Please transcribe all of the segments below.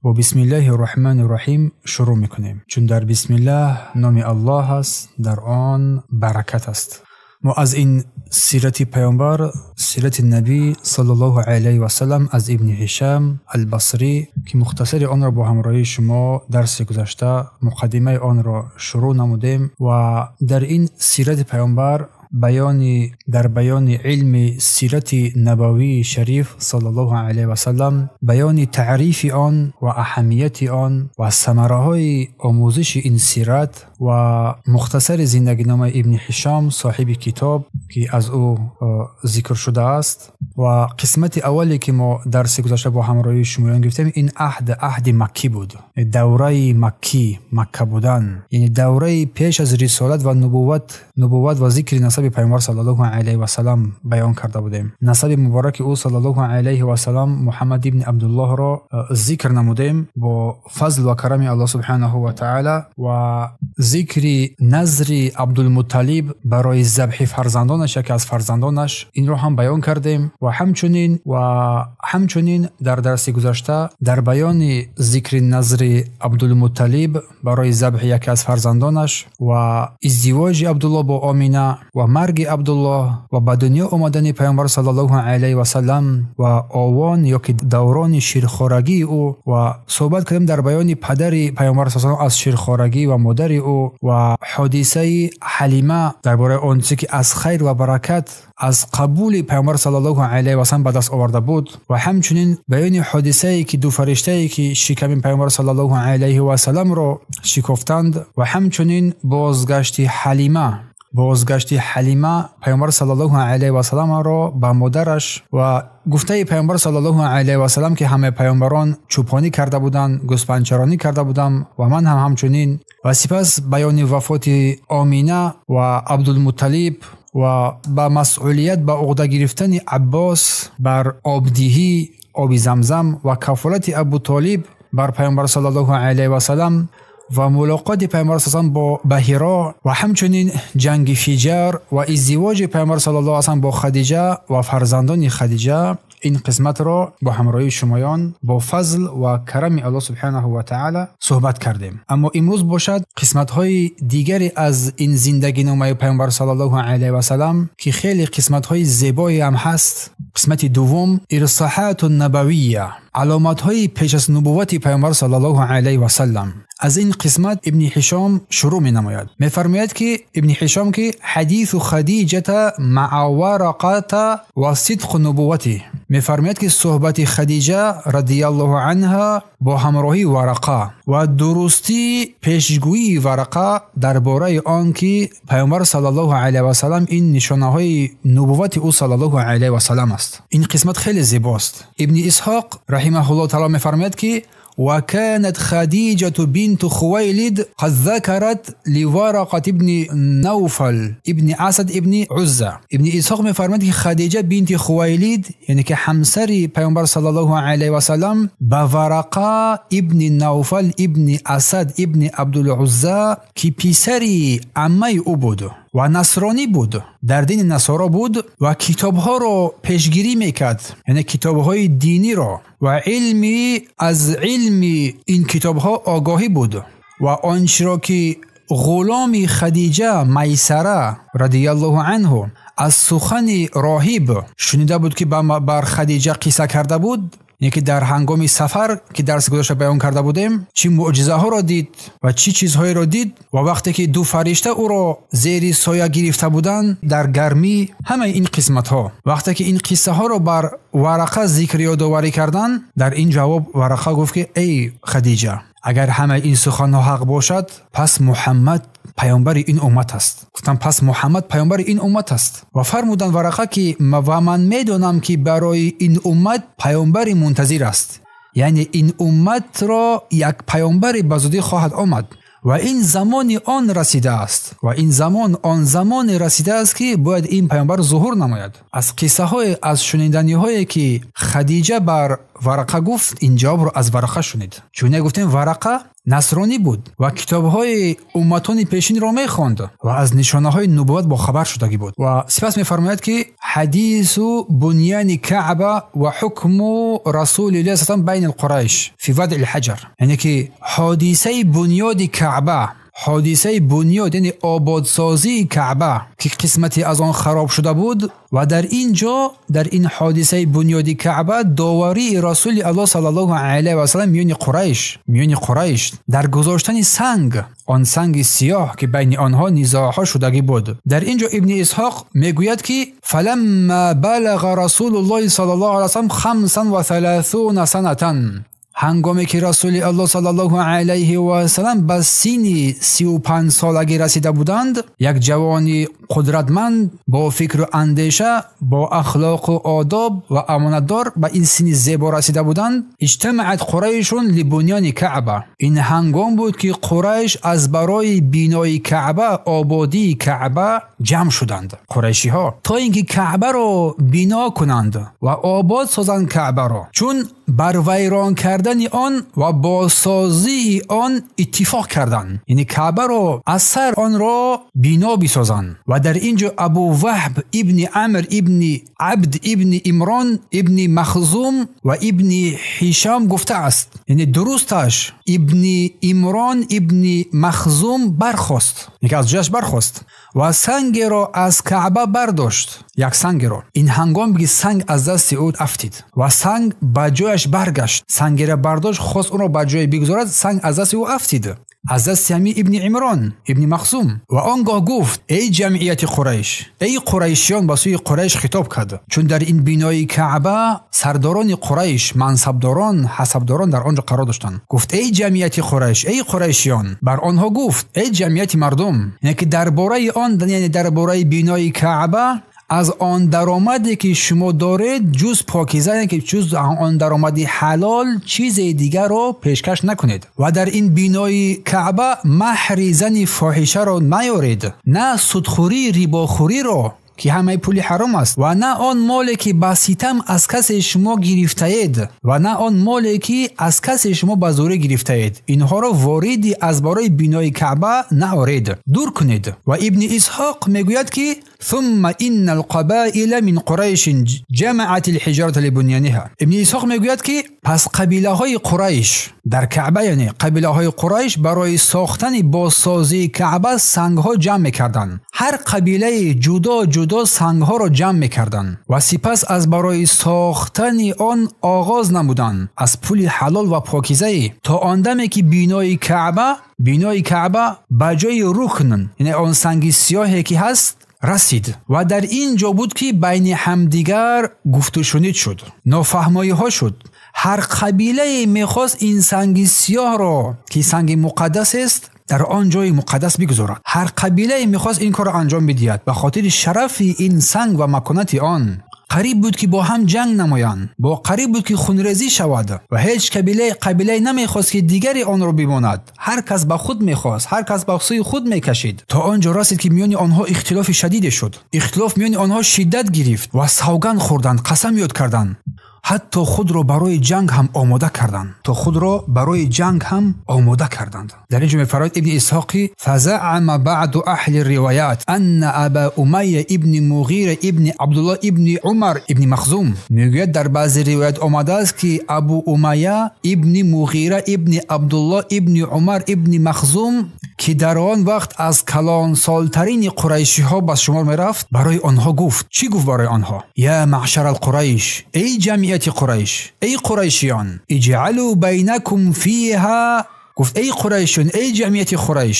با بسم الله الرحمن الرحیم شروع میکنیم، چون در بسم الله نام الله است، در آن برکت است. ما از این سیرت پیامبر، سیرت نبی صلی الله علیه و سلم از ابن هشام البصری که مختصر آن را با همراهی شما درس گذشته مقدمه آن را شروع نمودیم و در این سیرت پیامبر در بیان علم سیرت نبوی شریف صلی الله علیه و سلم، بیان تعریف آن و اهمیت آن و ثمره‌های آموزش این سیرت و مختصر زندگینامه ابن هشام صاحب کتاب که از او ذکر شده است. و قسمت اولی که ما درس گذشته با همراهی شما گرفتیم این عهد مکی بود، دوره مکی، مکه بودن، یعنی دوره پیش از رسالت و نبوت و ذکر نسب پیامبر صلی الله علیه و سلم بیان کرده بودیم. نسب مبارک او صلی الله علیه و سلم محمد ابن عبدالله را ذکر نمودیم با فضل و کرم الله سبحانه و تعالی و ذکر نظر عبدالمطلب برای ذبح فرزندانش، یکی از فرزندانش، این را هم بیان کردیم. و همچنین در درس گذشته در بیان ذکر نظر عبدالمطلب برای ذبح یکی از فرزندانش و ازدواج عبدالله با آمینه و مرگ عبدالله و به دنیا آمدن پیامبر صلی الله علیه و سلم و آوان یا که دوران شیرخوارگی او و صحبت کردیم در بیان پدر پیامبر صلی الله علیه و از شیرخوارگی و مادر او و حادثه حلیمه درباره آنچه که از خیر و برکت از قبول پیامبر صلی الله علیه و سلم به دست آورده بود و همچنین بیان حادثه‌ای که دو فرشته‌ای که شکم پیامبر صلی الله علیه و سلم را شکافتند و همچنین بازگشت حلیمه پیامبر صلی الله علیه و سلم را به مادرش و گفته پیامبر صلی الله علیه و سلم که همه پیامبران چوپانی کرده بودند، گوسفندچرانی کرده بودم و من هم همچنین. و سپس بیان وفات آمینه و عبدالمطلب و با مسئولیت به عهده گرفتن عباس بر آبدهی آب زمزم و کفالت ابو طالب بر پیامبر صلی الله علیه و سلم و ملاقات پیامبر صلی الله علیه و با بحیرا و همچنین جنگ فجر و ازدواج پیامبر صلی الله علیه و سلم با خدیجه و فرزندان خدیجه. این قسمت را با همراهی شمایان با فضل و کرم الله سبحانه و تعالی صحبت کردیم. اما امروز باشد قسمت های دیگری از این زندگی نامه پیامبر صلی الله علیه و سلم که خیلی قسمت های زیبایی هم هست. قسمت دوم، ارصاحات النبویه، علامت های پیش از نبوت پیامبر صلی الله علیه و سلم. از این قسمت ابن هشام شروع می نماید. می فرماید که ابن هشام که حدیث خدیجه مع ورقه و صدق نبوته، می فرماید که صحبت خدیجه رضی الله عنها با همراهی ورقه و درستی پیشگویی ورقه درباره آن که پیامبر صلی الله علیه و سلم این نشانه های نبوت او صلی الله علیه و سلم است. این قسمت خیلی زیباست. ابن اسحاق رحمه الله تعالی می فرماید که وكانت خديجة بنت خويلد قد ذكرت لورقة ابن نوفل ابن اسد ابن عزة. ابن اسحاق می‌فرماید که خدیجه بنت خویلد، یعنی که همسر پیامبر صلی الله علیه و سلم، به ورقه ابن نوفل ابن اسد ابن عبدالعزى که پسر عمه او بود و نصرانی بود، در دین نصارا بود و کتابها را پیشگیری میکرد، یعنی کتابهای دینی را، و علمی از علم این کتابها آگاهی بود و آنچه را که غلام خدیجه میسره رضی الله عنه از سخن راهب شنیده بود که بر خدیجه قصه کرده بود، یعنی که در هنگام سفر که درس گذشته بیان کرده بودیم چی معجزه ها را دید و چی چیزهایی را دید و وقتی که دو فرشته او را زیر سایه گرفته بودند در گرمی، همه این قسمت ها وقتی که این قصه ها را بر ورقه ذکر یادآوری کردن، در این جواب ورقه گفت که ای خدیجه، اگر همه این سخن ها حق باشد پس محمد پیامبر این امت است. گفتم پس محمد پیامبر این امت است. و فرمودند ورقه که و من میدانم که برای این امت پیامبر منتظر است، یعنی این امت را یک پیامبر به زودی خواهد آمد و این زمان آن رسیده است و این زمان آن زمان رسیده است که باید این پیامبر ظهور نماید. از قصه های از شنیدنی هایی که خدیجه بر ورقه گفت، این جواب رو از ورقه شنید. چون گفتیم ورقه насронӣ буд ва китобҳои умматони пешинро мехонд ва аз нишонаҳои нубувват бохабар шудагӣ буд. Ва сипас мефармояд, ки ҳадису бунёни Каъба ва ҳукму расулиллоҳ саллаллоҳу байна алқурайш фи вадъи алҳаҷар, яъне ки ҳодисаи бунёди Каъба, ҳодисаи бунёд, яъне ободсозии Каъба, ки қисмате аз он хароб шуда буд, ва дар ин ҷо дар ин ҳодисаи бунёди Каъба доварии расули Аллоҳ саллаллоҳу алайҳи васаллам миёни Қурайш дар гузоштани санг, он санги сиёҳ, ки байни онҳо низоъҳо шудагӣ буд. Дар ин ҷо Ибни Исҳоқ мегӯяд, ки фаламма балаға расулуллоҳи саллаллоҳу алайҳи васаллам 35 санатан, ҳангоме ки расули Аллоҳ саллаллоҳу алайҳи васаллам ба синни 35 солагӣ расида буданд, як ҷавони қудратманд бо фикру андеша, бо ахлоқу одоб ва амонатдор ба ин синни зебо расида буданд. Иҷтамаат қурайшун либунёни Каъба, ин ҳангом буд, ки Қурайш аз барои бинои Каъба, ободии Каъба ҷамъ шуданд, қурайшиҳо, то ин ки Каъбаро бино кунанд ва обод созанд Каъбаро, чун бар вайрон кардани он ва бозсозии он иттифоқ карданд, яъне Каъбаро аз сар онро бино бисозанд. Ва дар ин ҷо Абу Ваҳб ибни Амр ибни Абд ибни Имрон ибни Махзум ва ибни Ҳишом гуфтааст, яъне дурусташ ибни Имрон ибни Махзум бархост, яке аз ҷояш бархост ва сангеро аз Каъба бардошт, як сангеро. Ин ҳангом ки санг аз дасти ӯ афтид ва санг ба ҷояш баргашт, сангеро бардошт, хост онро ба ҷое бигузорад, санг аз дасти ӯ афтид, аз дасти ҳами ибни Имрон ибни Махзум. Ва он гоҳ гуфт: эй ҷамъияти Қурайш, эй қурайшиён, ба сӯи Қурайш хитоб кард, чун дар ин бинои Каъба сардорони Қурайш, мансабдорон, ҳасабдорон дар он ҷо қарор доштанд. Гуфт: эй ҷамъияти Қурайш, эй қурайшиён. Бар онҳо гуфт: эй ҷамъияти мардум, яъне ки дар бораи он, яъне дар бораи бинои Каъба аз он даромаде ки шумо доред ҷуз покиза, яъне ки ҷуз он даромади ҳалол чизе дигарро пешкаш накунед. Ва дар ин бинои Каъба маҳри зани фоҳишаро наёред, на судхӯрӣ, рибохӯриро, ки ҳамаи пули ҳаром аст, ва на он моле ки ба ситам аз касе шумо гирифтаед, ва на он моле ки аз касе шумо ба зӯрӣ гирифтаед. Инҳоро вориди аз барои бинои Каъба наоред, дур кунед. Ва Ибни Исҳоқ мегӯяд, ки ثم إن القبائل من قريش جمعت الحجارة لبنيانها. Ибни Исҳоқ мегӯяд, ки пас қабилаҳои Қурайш дар Каъба, яъне қабилаҳои Қурайш барои сохтани бозсозии Каъба сангҳо ҷамъ мекарданд. Ҳар қабилаи ҷудо ҷудо сангҳоро ҷамъ мекарданд ва сипас аз барои сохтани он оғоз намуданд аз пули ҳалол ва покизае, то он даме ки бинои Каъба ба ҷои рукн, яъне он санги сиёҳе ки ҳаст, расид. Ва дар ин ҷо буд, ки байни ҳамдигар гуфтушунид шуд, нофаҳмоиҳо шуд. Ҳар қабилае мехост ин санги сиёҳро, ки санги муқаддас аст, дар он ҷои муқаддас бигузорад. Ҳар қабилае мехост ин корро анҷом бидиҳад ба хотири шарафи ин санг ва маконати он. Қариб буд, ки бо ҳам ҷанг намоянд, бо қариб буд, ки хунрезӣ шавад ва ҳеҷ қабилае намехост, ки дигаре онро бимонад. Ҳар кас ба худ мехост, ҳар кас ба сӯи худ мекашид, то он ҷо расид, ки миёни онҳо ихтилофи шадиде шуд. Ихтилоф миёни онҳо шиддат гирифт ва савганд хӯрданд, қасам ёд карданд, ҳатто худро барои ҷанг ҳам омода карданд, то худро барои ҷанг ҳам омода карданд. Дар ин ҷо мефармояд Ибни Исҳоқи: фазаъама баъду аҳли ривоят анна аба Умайя ибни Муғира ибни Абдуллоҳ ибни Умар ибни Махзум. Мегӯяд, дар баъзе ривоят омадааст, ки Абу Умайя ибни Муғира ибни Абдуллоҳ ибни Умар ибни Махзум, ки дар он вақт аз калонсолтарини қурайшиҳо ба шумор мерафт, барои онҳо гуфт. Чӣ гуфт барои онҳо? Я маъшара алқурайш, эй ҷамъияти Қурайш, эй қурайшиён, иҷъалу байнакум фиҳа. Гуфт: эй қурайшиён, эй ҷамъияти Қурайш,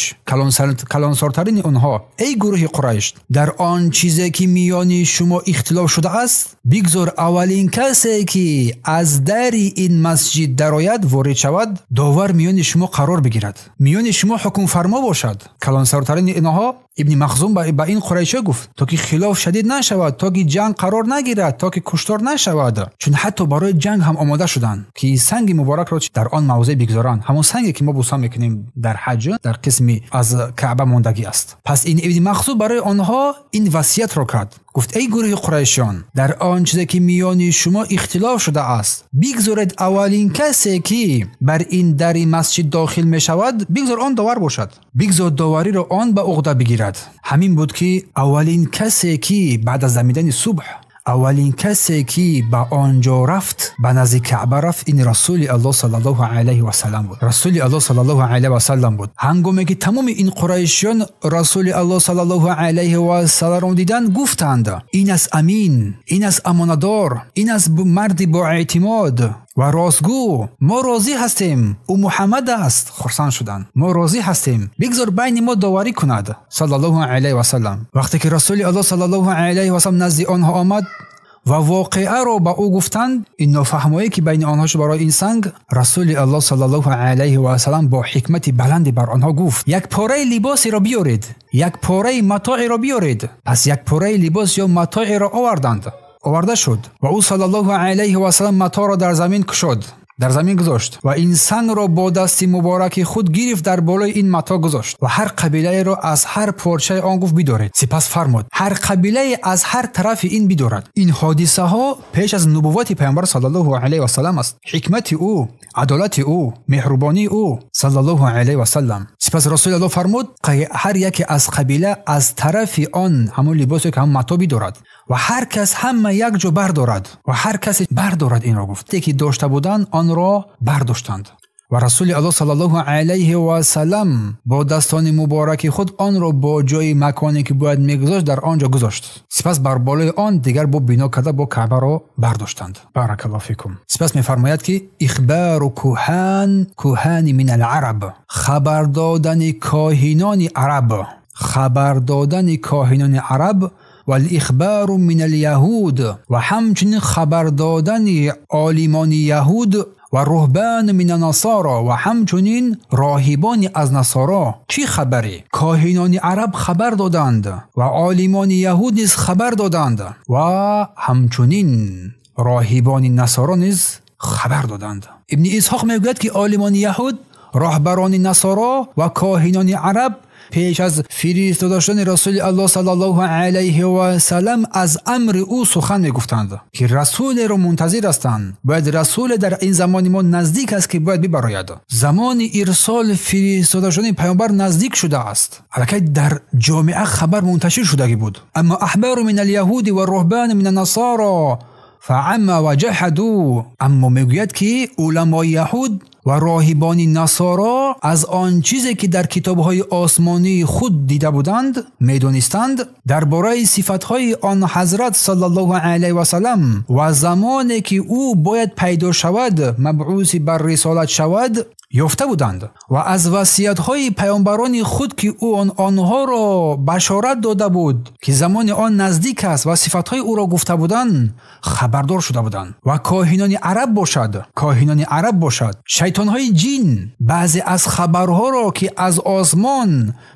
калонсортарини онҳо, эй гурӯҳи Қурайш, дар он чизе ки миёни шумо ихтилоф шудааст, бигзор аввалин касе ки аз дари ин масҷид дарояд, ворид шавад, довар миёни шумо қарор бигирад, миёни шумо ҳукмфармо бошад. Калонсортарини инҳо Ибни Махзум ба ин қурайшиҳо гуфт, то ки хилоф шадид нашавад, то ки ҷанг қарор нагирад, то ки куштор нашавад. Чун ҳатто барои ҷанг ҳам омода шуданд, ки санги муборакро дар он мавзеъ бигзоранд, ҳамон санге ки мо буса мекунем дар ҳаҷ, дар қисми аз Каъба мондагӣ аст. Пас ин Ибни Махзум барои онҳо ин васиятро кард. Гуфт: эй гурӯҳи қурайшиён, дар он чизе ки миёни шумо ихтилоф шудааст, бигзоред аввалин касе ки бар ин дари масҷид дохил мешавад, бигзор он довар бошад, бигзор довариро он ба уҳда бигирад. Ҳамин буд ки аввалин касе ки баъд аз дамидани субҳ, аввалин касе ки ба он ҷо рафт, ба назди Каъба рафт, ин Расули Аллоҳ саллаллоҳу алайҳи васаллам буд. Расули Аллоҳ саллаллоҳу алайҳи васаллам буд. Ҳангоме ки тамоми ин қурайшиён Расули Аллоҳ саллаллоҳу алайҳи васалламро диданд, гуфтанд: ин аст амин, ин аст амонатдор, ин аст марди боэътимод ва ростгӯ. Мо розӣ ҳастем, ӯ Муҳаммад аст. Хурсанд шуданд. Мо розӣ ҳастем, бигзор байни мо доварӣ кунад. Саллаллоҳу алайҳи васаллам. Вақте ки Расули Аллоҳ саллаллоҳу алайҳи васаллам назди онҳо омад ва воқеаро ба ӯ гуфтанд, ин нофаҳмое ки байни онҳо шуд барои ин санг, Расули Аллоҳ саллаллоҳу алайҳи васаллам бо ҳикмати баланде бар онҳо гуфт: як пораи либосеро биёред, як пораи матоеро биёред. Пас як пораи либос ё матоеро оварданд. Оварда шуд ва ӯ саллаллоҳу алайҳи васаллам матоъро дар замин кушод, дар замин гузошт ва ин сангро бо дасти мубораки худ гирифт, дар болои ин матоъ гузошт ва ҳар қабилаеро аз ҳар порчаи он гуфт бидоред. Сипас фармуд: ҳар қабилае аз ҳар тарафи ин бидорад. Ин ҳодисаҳо пеш аз нубуввати паёмбар саллаллоҳу алайҳи васаллам аст. Ҳикмати ӯ, адолати ӯ, меҳрубонии ӯ саллаллоҳу алайҳи васаллам. Сипас Расули Аллоҳ фармуд: ҳар яке аз қабила аз тарафи он ҳамон либосе ки ҳамон матоъ бидорад ва ҳар кас ҳама як ҷо бардорад ва ҳар касе бардорад. Инро гуфт, ки дошта буданд онро бардоштанд ва Расули Аллоҳ саллаллоҳу алайҳи васаллам бо дастони мубораки худ онро бо ҷои маконе ки бояд мегузошт дар он ҷо гузошт. Сипас бар болои он дигар бо бино карда бо Каъбаро бардоштанд. Баракаллоҳу фикум. Сипас мефармояд ки ихбару куҳан куҳани мин алараб, хабар додани коҳинони араб, хабар додани коҳинони араб вал-ихбару мин ал-яҳуд, ва ҳамчунин хабар додани олимони яҳуд ва руҳбан мин насоро, ва ҳамчунин роҳибони аз насоро. Чӣ хабаре? Коҳинони араб хабар доданд ва олимони яҳуд низ хабар доданд ва ҳамчунин роҳибони насоро низ хабар доданд. Ибни Исҳоқ мегӯяд ки олимони яҳуд, роҳбарони насоро ва коҳинони араб пеш аз фиристода шудани Расули Аллоҳ саллаллоҳу алайҳи васаллам аз амри ӯ сухан мегуфтанд ки расулеро мунтазир ҳастанд. Бояд расуле дар ин замони мо наздик аст ки бояд бибарояд. Замони ирсол фиристода шудани паёмбар наздик шудааст. Аллакай дар ҷомеа хабар мунташир шудагӣ буд. Аммо аҳбару мин аляҳуди ва руҳбану мин аннасоро фаама ва ҷаҳаду. Аммо мегӯяд ки уламои яҳуд ва роҳибони насоро аз он чизе ки дар китобҳои осмонии худ дида буданд, медонистанд, дар бораи сифатҳои он ҳазрат саллаллоҳу алайҳи васаллам ва замоне ки ӯ бояд пайдо шавад, мабъуси бар рисолат шавад, ёфта буданд ва аз васиятҳои паёмбарони худ ки ӯ онҳоро башорат дода буд ки замони он наздик аст ва сифатҳои ӯро гуфта буданд, хабардор шуда буданд. Ва коҳинони араб бошад, коҳинони араб бошад, шайтонҳои ҷин баъзе аз хабарҳоро ки аз осмон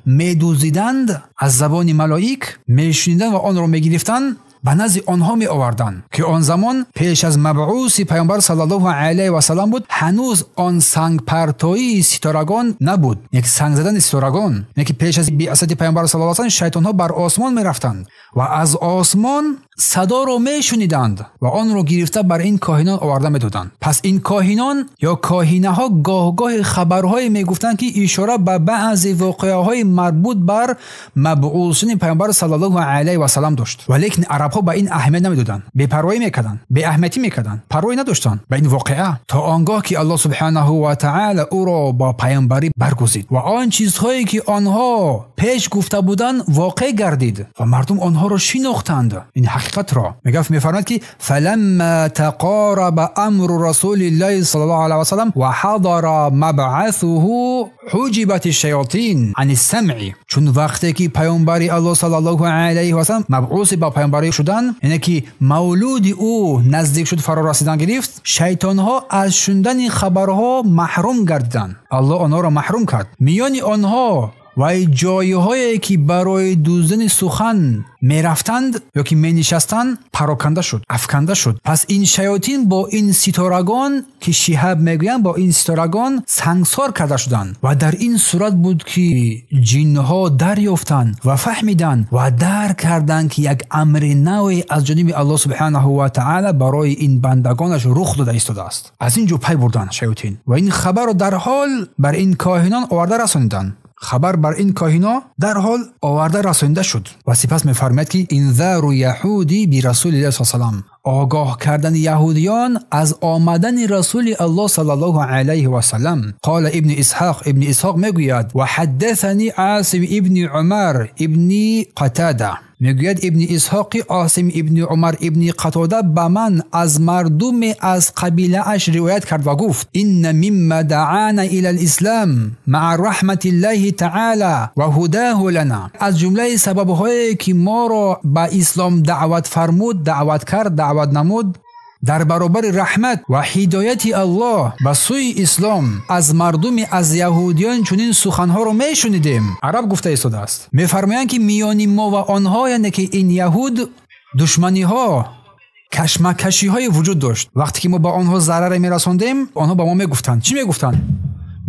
медузиданд, аз забони малоик мешуниданд ва онро мегирифтанд, ба назди онҳо меоварданд ки он замон пеш аз мабъуси паёмбар саллаллоҳу алайҳи васаллам буд. Ҳанӯз он сангпартоии ситорагон набуд, як санг задани ситорагон, яке пеш аз биъсати паёмбар саллаллоҳу алайҳи васаллам шайтонҳо бар осмон мерафтанд ва аз осмон садоро мешуниданд ва онро гирифта бар ин коҳинон оварда медоданд. Пас ин коҳинон ё коҳинаҳо гоҳ-гоҳи хабарҳое мегуфтанд ки ишора ба баъзе воқеаҳои марбут бар мабъусини паёмбар саллаллоҳу алайҳи васаллам дошт. Валекин арабҳо ба ин аҳамият намедоданд, бепарвоӣ мекарданд, беаҳамиятӣ мекарданд, парвоӣ надоштанд ба ин воқеа то он гоҳ ки Аллоҳ субҳанаҳу ва таъала ӯро ба паёмбарӣ баргузид ва он чизҳое ки онҳо пеш гуфта буданд воқеъ гардид ва мардум онҳоро шинохтанд. Ин ҳақиқатро мегуфт, мефармояд ки фаламма тақораба амру расулиллаҳи саллаллоҳу алайҳи васаллам ва ҳадара мабъасуҳу ҳуҷибати шаётин ани самъи. Чун вақте ки паёмбари Аллоҳ саллаллоҳу алайҳи васаллам мабъуси ба паёмбарӣ шудан, яъне ки мавлуди ӯ наздик шуд, фаро расидан гирифт, шайтонҳо аз шунидани хабарҳо маҳрум гардиданд. Аллоҳ онҳоро маҳрум кард. Миёни онҳо ва ҷойҳое ки барои дуздани сухан мерафтанд ё ки менишастанд пароканда шуд, афканда шуд. Пас ин шаётин бо ин ситорагон ки шиҳаб мегӯянд, бо ин ситорагон сангсор карда шуданд. Ва дар ин сурат буд ки ҷинҳо дарёфтанд ва фаҳмиданд ва дарк карданд ки як амри наве аз ҷониби Аллоҳ субҳанаҳу ва таъала барои ин бандагонаш рух дода истодааст. Аз ин ҷо пай бурданд шаётин ва ин хабарро дарҳол бар ин коҳинон оварда расониданд. Хабар бар ин коҳино дарҳол оварда расонида шуд. Ва сипас мефармояд ки инзару яҳуди бирасулиллаҳи саллаллоҳу алайҳи васаллам, огоҳ кардани яҳудиён аз омадани расули Аллоҳ саллаллоҳу алайҳи васаллам. Қола ибни Исҳоқ, ибни Исҳоқ мегӯяд: ва ҳаддасани Асим ибни Умар ибни Қатада. Мегӯяд ибни Исҳоқи Осим ибни Умар ибни Қатода ба ман аз мардуме аз қабилааш ривоят кард ва гуфт: инна мимма даана ила лислам маа раҳматиллаҳи таъала ва ҳудаҳу лана. Аз ҷумлаи сабабҳое ки моро ба ислом даъват фармуд, даъват кард, даъват намуд, дар баробари раҳмат ва ҳидояти Аллоҳ ба сӯи ислом аз мардуми аз яҳудиён чунин суханҳоро мешунидем. Араб гуфта истодааст. Мефармоянд ки миёни мо ва онҳо, яъне ки ин яҳуд, душманиҳо, кашмакашиҳое вуҷуд дошт. Вақте ки мо ба онҳо зараре мерасондем, онҳо ба мо мегуфтанд. Чӣ мегуфтанд?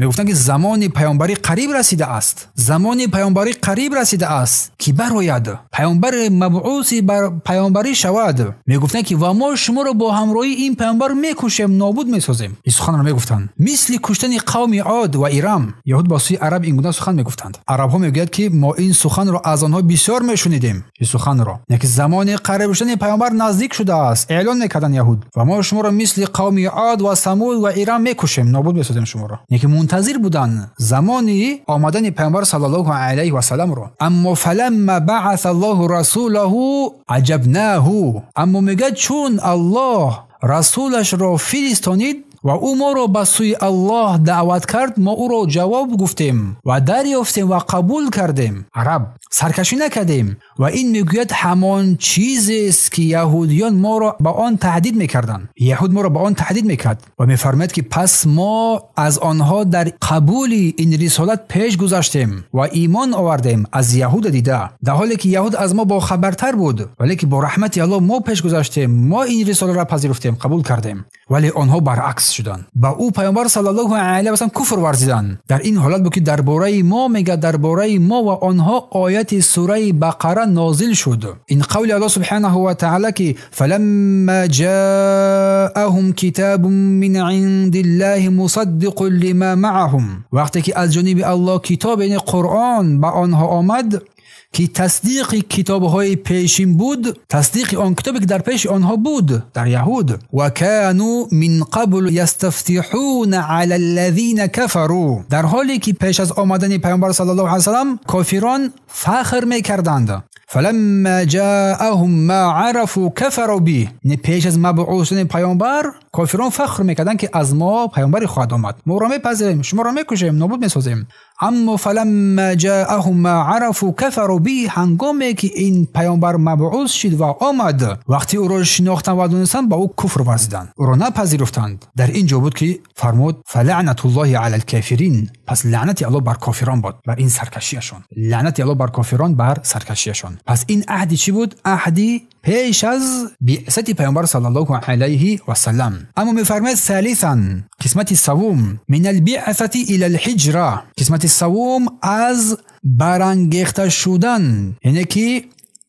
Мегуфтанд ки замони паёмбарӣ қариб расидааст, замони паёмбарӣ қариб расидааст ки барояд паёмбари мабъуси бар паёмбарӣ шавад. Мегуфтанд ки ва мо шуморо бо ҳамроҳии ин паёмбар мекушем, нобуд месозем. Ин суханро мегуфтанд мисли куштани қавми Од ва Ирам. Яҳуд ба сӯи араб ин гуна сухан мегуфтанд. Арабҳо мегӯяд ки мо ин суханро аз онҳо бисёр мешунидем. Ин суханро, яъне ки замони қариб шудани паёмбар наздик шудааст, эълон мекарданд яҳуд, ва мо шуморо мисли қавми Од ва Самуд ва Ирам мекушем, нобуд месозем шуморо. Яъне ки мунтазир буданд замони омадани паёмбар саллаллоҳу алайҳи васалламро. Аммо фаламма баъаса Аллоҳу расулаҳу аҷабнаҳу, аммо мегӯяд чун Аллоҳ расулашро фиристонид ва ӯ моро ба сӯи Аллоҳ даъват кард, мо ӯро ҷавоб гуфтем ва дарёфтем ва қабул кардем. Араб саркашӣ накардем. Ва ин мегӯяд ҳамон чизест ки яҳудиён моро ба он таҳдид мекарданд. Яҳуд моро ба он таҳдид мекард ва мефармояд ки пас мо аз онҳо дар қабули ин рисолат пеш гузаштем ва имон овардем аз яҳуда дида, дар ҳоле ки яҳуд аз мо бохабартар буд, вале ки бо раҳмати Аллоҳ мо пеш гузаштем, мо ин рисоларо пазируфтем, қабул кардем. Вале онҳо баръакс шуданд, ба ӯ паёмбар саллаллоҳу алайҳи васаллам куфр варзиданд. Дар ин ҳолат буд ки дар бораи мо мегӯяд, дар бораи мо ва онҳо ояти сураи Бақара нозил шуд. Ин қавли Аллоҳ субҳанаҳу ва таъала ки фаламма ҷаъаҳум китобун мин индиллаҳи мусаддиқун лима маъаҳум, вақте ки аз ҷониби Аллоҳ китоб, яъне Қуръон, ба онҳо омад ки тасдиқи китобҳои пешин буд, тасдиқи он китобе ки дар пеши онҳо буд, дар яҳуд. Ва кану мин қабл ястафтиҳуна ала аллазина кафару, дар ҳоле ки пеш аз омадани паёмбар саллаллоҳу алайҳи васаллам кофирон фахр мекарданд. Фаламма ҷаъаҳум ма арафу кафару биҳ, не пеш аз мабъус шудани паёмбар кофирон фахр мекарданд ки аз мо паёмбаре хоҳад омад, мо ӯро мепазирем, шуморо мекушем, нобуд месозем. Аммо фаламма ҷаъаҳум ма арафу кафару биҳ, ҳангоме ки ин паёмбар мабъус шид ва омад, вақте ӯро шинохтанд ва донистанд, ба ӯ куфр варзиданд, ӯро напазируфтанд. Дар ин ҷо буд ки фармуд фалаънатуллоҳи ала алкофирин, пас лаънати Аллоҳ бар кофирон бод, бар ин саркашиашон, лаънати Аллоҳ бар кофирон, бар саркашиашон. Пас ин аҳди чӣ буд? Аҳди пеш аз биъсати паёмбар саллаллоҳу алайҳи васаллам. Аммо мефармояд салисан, қисмати савум, мин албиъсати ила алҳиҷра, қисмати савум аз барангехта шудан, яъне ки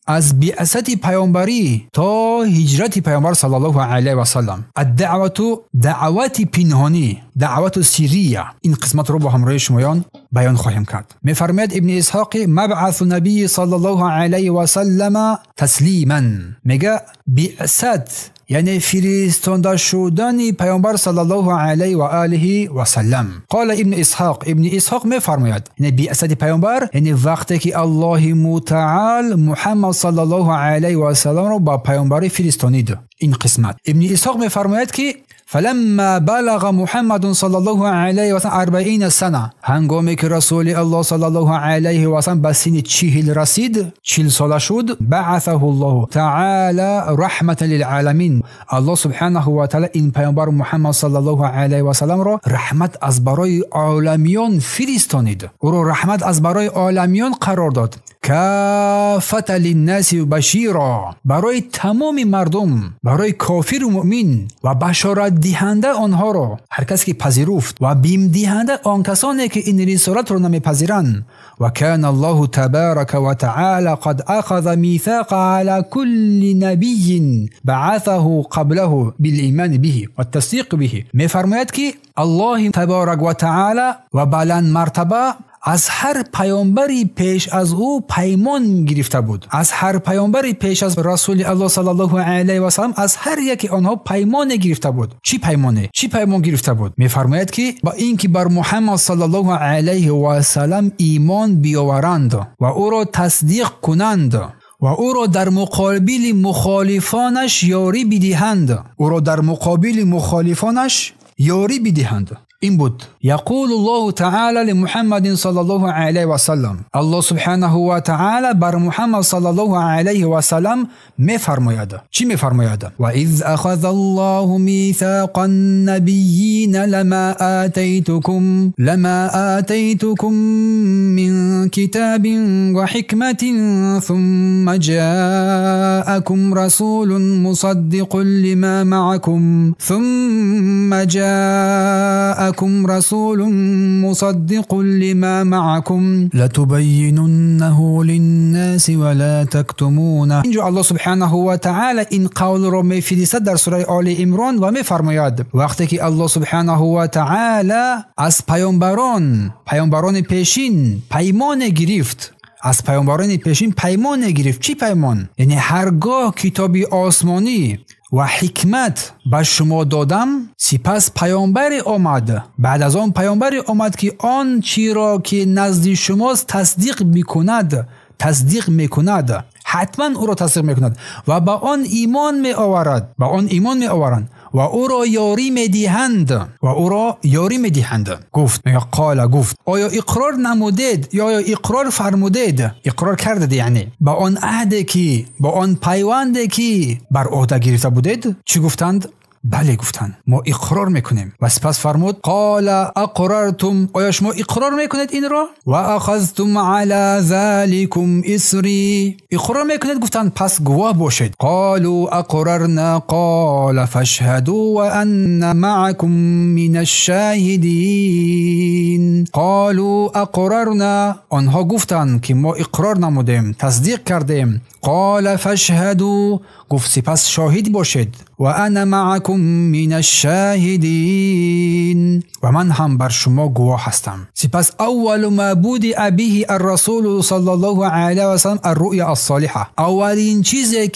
аз биъсати паёмбарӣ то ҳиҷрати паёмбар саллаллоҳу алайҳи васаллам. Аддаъвату, даъвати пинҳонӣ, даъвату сирия, ин қисматро бо ҳамроҳи шумоён баён хоҳем кард. Мефармояд ибни Исҳоқи мабъасу набии саллаллоҳу алайҳи васаллама таслиман, мега биъсат, яъне фиристонда шудани паёмбар саллаллоҳу алайҳи ва олиҳи васаллам. Қола ибни Исҳоқ, ибни Исҳоқ мефармояд, яъне биъсати паёмбар, яъне вақте ки Аллоҳи мутаал Муҳаммад саллаллоҳу алайҳи васалламро ба паёмбарӣ фиристонид. Ин қисмат ибни Исҳоқ мефармояд ки فلما بلغ محمد صلى الله عليه وسلم 40 سنة، هنگامی که رسول الله صلی الله علیه و سلم به سن 40 رسید، 40 ساله شد، بعثه الله تعالی رحمة للعالمین. الله سبحانه و تعالی این پیامبر محمد صلی الله علیه و سلم را رحمت از برای عالمیان فرستانید، او را رحمت از برای عالمیان قرار داد. کافة للناس بشیرا، برای تمام مردم، برای کافر و مؤمن، و بشارت دهنده آنها را، هر کسی که پذیرفت، و بیم دهنده آن کسانی که این رسالت را نمیپذیرند. و کان الله تبارک و تعالی قد اخذ میثاق على كل نبی بعثه قبله بالایمان به و التصدیق به. میفرماید که الله تبارک و تعالی و بلند مرتبه از هر پیامبری پیش از او پیمان گرفته بود. از هر پیامبری پیش از رسول الله صلی الله علیه و سلم، از هر یکی آنها پیمان گرفته بود. چی پیمانه؟ چی پیمان گرفته بود؟ میفرماید که با اینکه بر محمد صلی الله علیه و سلم ایمان بیاورند و او را تصدیق کنند و او را در مقابل مخالفانش یاری بدهند، او را در مقابل مخالفانش یاری بدهند. این بود. یقول الله تعالی لمحمد صلی الله علیه و سلم، الله سبحانه و تعالی بر محمد صلی الله علیه و سلم میفرماید. چی میفرماید؟ و اذ اخذ الله میثاق النبیین لما آتیتکم من کتاب و حکمت ثم جاءکم رسول مصدق لما معکم ثم جاءكم رسول مصدق لما معكم لتبيننه للناس ولا تكتمونه. اینجا الله سبحانه و تعالی این قول را میفرستد در سوره آل عمران و میفرماید وقتی که الله سبحانه و تعالی از پیامبران پیشین پیمان گرفت، از پیامبران پیشین پیمان گرفت. چی پیمان؟ یعنی هرگاه کتاب آسمانی و حکمت به شما دادم، سپس پیامبری آمد، بعد از آن پیامبری آمد که آن چی را که نزد شماست تصدیق میکند، حتما او را تصدیق میکند و به آن ایمان می آورد، به آن ایمان می آورند و او را یاری میدهند، و او را یاری میدهند. گفت، قال، گفت آیا اقرار نمودید یا آیا اقرار فرمودید؟ اقرار کردید یعنی با آن عهد که، با آن پیوند که بر عهده گرفته بودید. چی گفتند؟ بله گفتند، ما اقرار میکنیم. و سپس فرمود قال اقررتم، آیا شما اقرار میکنید این را؟ و اخذتم علی ذلکم اصری، اقرار میکنید؟ گفتند پس گواه باشید. قالوا اقررنا قال فاشهدوا وان معکم من الشاهدین. قالوا اقررنا، آنها گفتند که ما اقرار نمودیم، تصدیق کردیم. قال فاشهدوا، گفت سپس شاهد باشید. و انا معکم من الشاهدین، و من هم بر شما گواه هستم. سپس اول ما بدأ به الرسول صلی الله علیه و سلم الرؤیا الصالحه، اولین چیزی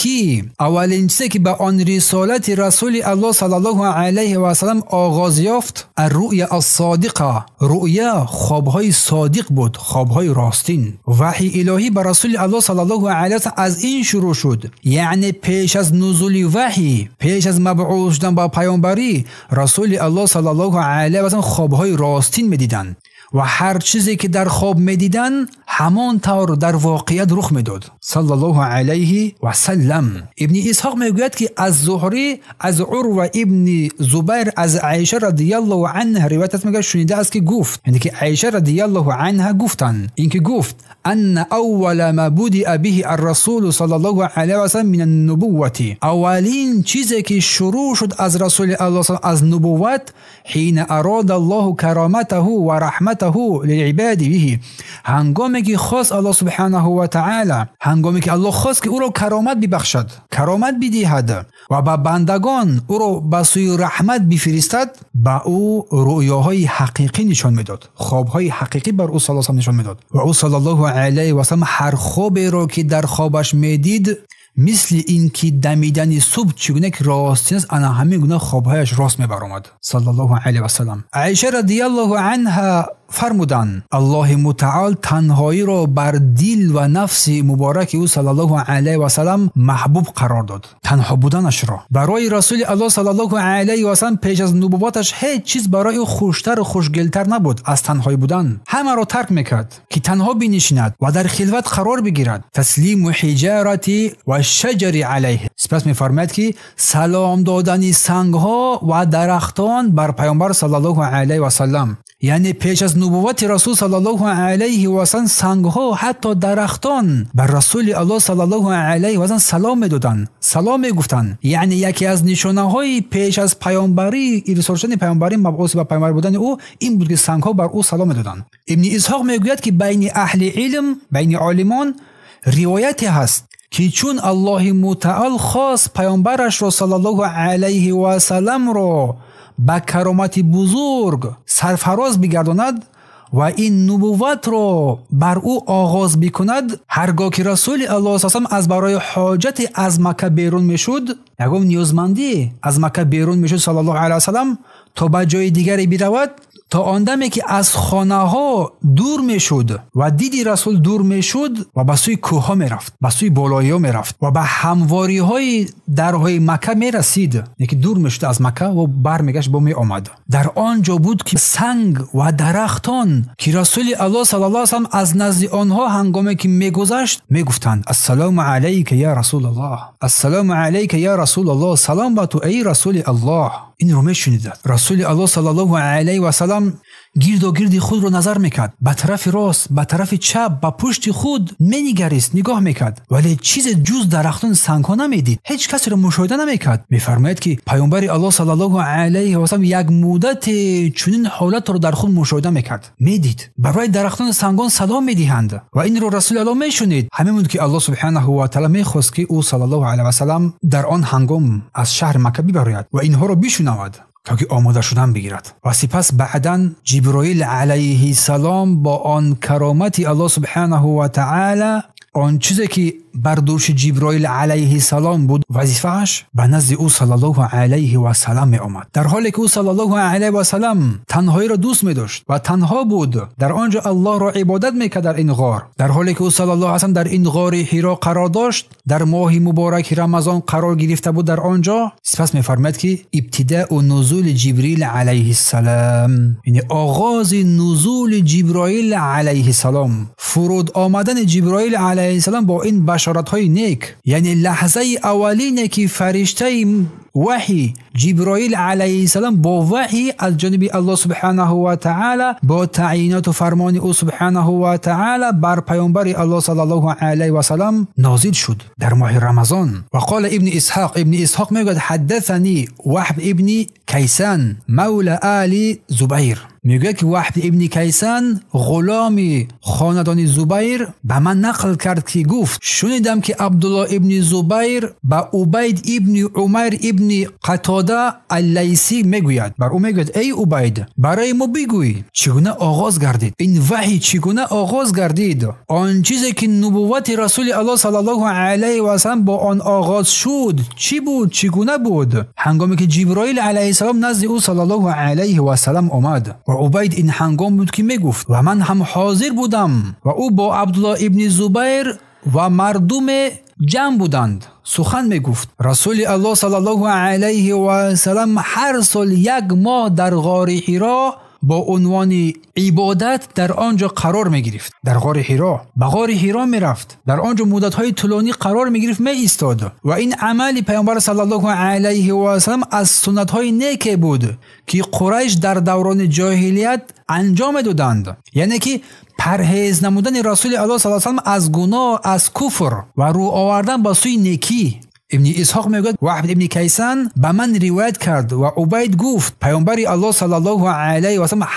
که به آن رسالت رسول الله صلی الله علیه و سلم آغاز یافت، الرؤیا الصادقه، رؤیا خوابهای صادق بود، خوابهای راستین. وحی الهی به رسول الله صلی الله علیه و سلم از این شروع شد، یعنی پیش از نزول وحی، پیش از مبعوث شدن با پیامبری، رسول الله صلی الله علیه و سلم خوابهای راستین میدیدند و هر چیزی که در خواب میدیدن همان طور در واقعیت رخ میداد. صلی الله علیه و سلم. ابن اسحاق میگوید که از زهری، از عروه ابن زبیر، از عایشه رضی الله عنها روایت است، میگه شنیده است که گفت، یعنی که عایشه رضی الله عنها گفتند، اینکه گفت ان اول ما بدأ به الرسول صلی الله علیه و سلم من النبوة، اولین چیزی که شروع شد از رسول الله صلی از نبوت، حین اراد الله کرامته و رحمته للعباد به، هنگامی که خواست الله سبحانه و تعالی، هنگامی که الله خواست که او را کرامت ببخشد، کرامت بدهد و به بندگان او را به سوی رحمت بفرستد، به او رؤیاهای حقیقی نشان میداد، خوابهای حقیقی بر او صلی الله علیه و نشان میداد. و او صلی الله علیه و سلم هر خوابی را که در خوابش میدید، مثل این که دمیدن صبح چگونه که راستین است، انا همین گونه خوابهایش راست میبرآمد. صلی الله علیه و سلم. عایشه رضی الله عنها фармуданд: Аллоҳи мутаол танҳоиро бар дил ва нафси мубораки ӯ саллаллоҳу алайҳи васаллам маҳбуб қарор дод. Танҳо буданашро барои Расули Аллоҳ саллаллоҳу алайҳи васаллам пеш аз нубувваташ ҳеҷ чиз барои ӯ хуштар ва хушгелтар набуд аз танҳоӣ будан. Ҳамаро тарк мекард ки танҳо бинишинад ва дар хилват қарор бигирад. Таслиму ҳиҷарати ва шаҷари алайҳ. Сипас мефармояд ки салом додани сангҳо ва дарахтон бар Пайғамбар саллаллоҳу алайҳи васаллам. Яъне пеш аз нубуввати Расул саллаллоҳу алайҳи васаллам сангҳо, ҳатто дарахтон бар Расули Аллоҳ саллаллоҳу алайҳи васаллам салом медоданд, салом мегуфтанд. Яъне яке аз нишонаҳои пеш аз паёмбарӣ, ирсол шудани паёмбарӣ, мабъус ба паёмбар будани ӯ ин буд ки сангҳо бар ӯ салом медоданд. Ибни Исҳоқ мегӯяд ки байни аҳли илм, байни олимон ривояте ҳаст ки чун Аллоҳи мутаол хост паёмбарашро саллаллоҳу алайҳи васалламро ба каромати бузург сарфароз бигардонад ва ин нубувватро бар ӯ оғоз бикунад, ҳаргоҳ ки Расули Аллоҳ саллаллоҳу алайҳи васаллам аз барои ҳоҷате аз Макка берун мешуд, ягон ниёзмандӣ аз Макка берун мешуд саллаллоҳу алайҳи васаллам то ба ҷои дигаре биравад, то он даме ки аз хонаҳо дур мешуд ва диди Расул дур мешуд ва ба сӯи кӯҳҳо мерафт, ба сӯи болоиҳо мерафт ва ба ҳамвориҳои дарҳои Макка мерасид, яке дур мешуд аз Макка ва бармегашт, бо меомад. Дар он ҷо буд ки санг ва дарахтон ки Расули Аллоҳ саллаллоҳу алайҳи васаллам аз назди онҳо ҳангоме ки мегузашт мегуфтанд: Ассалому алайка я Расулаллоҳ, Ассалому алайка я Расулаллоҳ, салом ба ту эй Расули Аллоҳ. Инро мешунидад. Расули Аллоҳ саллаллоҳу алайҳи васаллам гирду гирди худро назар мекард, ба тарафи рост, ба тарафи чап, ба пушти худ менигарист, нигоҳ мекард, вале чизе ҷуз дарахтон сангҳо намедид, ҳеҷ касеро мушоҳида намекард. Мефармояд ки Паёмбари Аллоҳ саллаллоҳу алайҳи васаллам як муддате чунин ҳолатро дар худ мушоҳида мекард, медид барои дарахтон сангон салом медиҳанд ва инро Расули Аллоҳ мешунид. Ҳамин буд ки Аллоҳ субҳанаҳу ва таъала мехост ки ӯ саллаллоҳу алайҳи васаллам дар он ҳангом аз шаҳри Макка бибарояд ва инҳоро бишунавад то ки омода шудан бигирад. Ва сипас баъдан Ҷиброил алайҳиссалом бо он каромати Аллоҳ субҳанаҳу ва таъала, он чизе ки бар дӯши Ҷиброил алайҳиссалом буд вазифааш, ба назди ӯ саллаллоҳу алайҳи васаллам меомад. Дар ҳоле ки ӯ саллаллоҳу алайҳи васаллам танҳоиро дӯст медошт ва танҳо буд, дар он ҷо Аллоҳро ибодат мекард дар ин ғор. Дар ҳоле ки ӯ саллаллоҳу алайҳи васаллам дар ин ғори Ҳиро қарор дошт, дар моҳи мубораки Рамазон қарор гирифта буд дар он ҷо. Сипас мефармояд ки ибтидаъу нузули Ҷибрил алайҳиссалом, яъне оғози нузули Ҷиброил алайҳиссалом, фуруд омадани Ҷиброил алайҳиссалом бо ин башоратҳои нек, яъне лаҳзаи аввалине ки фариштаи ваҳй Ҷиброил алайҳиссалом бо ваҳй аз ҷониби Аллоҳ субҳанаҳу ва таъала бо таъйиноту фармони ӯ субҳанаҳу ва таъала бар паёмбари Аллоҳ саллаллоҳу алайҳи васаллам нозил шуд дар моҳи Рамазон. Ва қола Ибни Исҳоқ, Ибни Исҳоқ мегӯяд: ҳаддасани Ваҳб ибни Кайсан мавла али Зубайр. Мегӯяд ки Ваҳб ибни Кайсан ғуломи хонадони Зубайр ба ман нақл кард ки гуфт: шунидам ки Абдуллоҳ ибни Зубайр ба Убайд ибни Умайр ибни Қатода Аллайсӣ мегӯяд, бар ӯ мегӯяд: эй Убайд, барои мо бигӯй чӣ гуна оғоз гардид ин ваҳй, чӣ гуна оғоз гардид он чизе ки нубуввати Расули Аллоҳ саллаллоҳу алайҳи васаллам бо он оғоз шуд, чӣ буд, чӣ гуна буд ҳангоме ки Ҷиброил алайҳиссалом назди ӯ саллаллоҳу алайҳи васаллам омад. Ва Убайд ин ҳангом буд ки мегуфт ва ман ҳам ҳозир будам ва ӯ бо Абдуллоҳ ибни Зубайр ва мардуме ҷамъ буданд. Сухан мегуфт: Расули Аллоҳ саллаллоҳу алайҳи васаллам ҳар сол як моҳ дар ғори Ҳиро бо унвони ибодат дар он ҷо қарор мегирифт. Дар ғори Ҳиро, ба ғори Ҳиро мерафт, дар он ҷо муддатҳои тӯлонӣ қарор мегирифт, меистод. Ва ин амали Паёмбар саллаллоҳу алайҳи васаллам аз суннатҳои неке буд ки Қурайш дар даврони ҷоҳилият анҷом медоданд, яъне ки парҳез намудани Расули Аллоҳ саллаллоҳу алайҳи васаллам аз гуноҳ, аз куфр ва рӯ овардан ба сӯи некӣ. Ибни Исҳоқ мегӯяд: Ваҳб ибни Кайсан ба ман ривоят кард ва Убайд гуфт: Паёмбари Аллоҳ саллаллоҳу алайҳи васаллам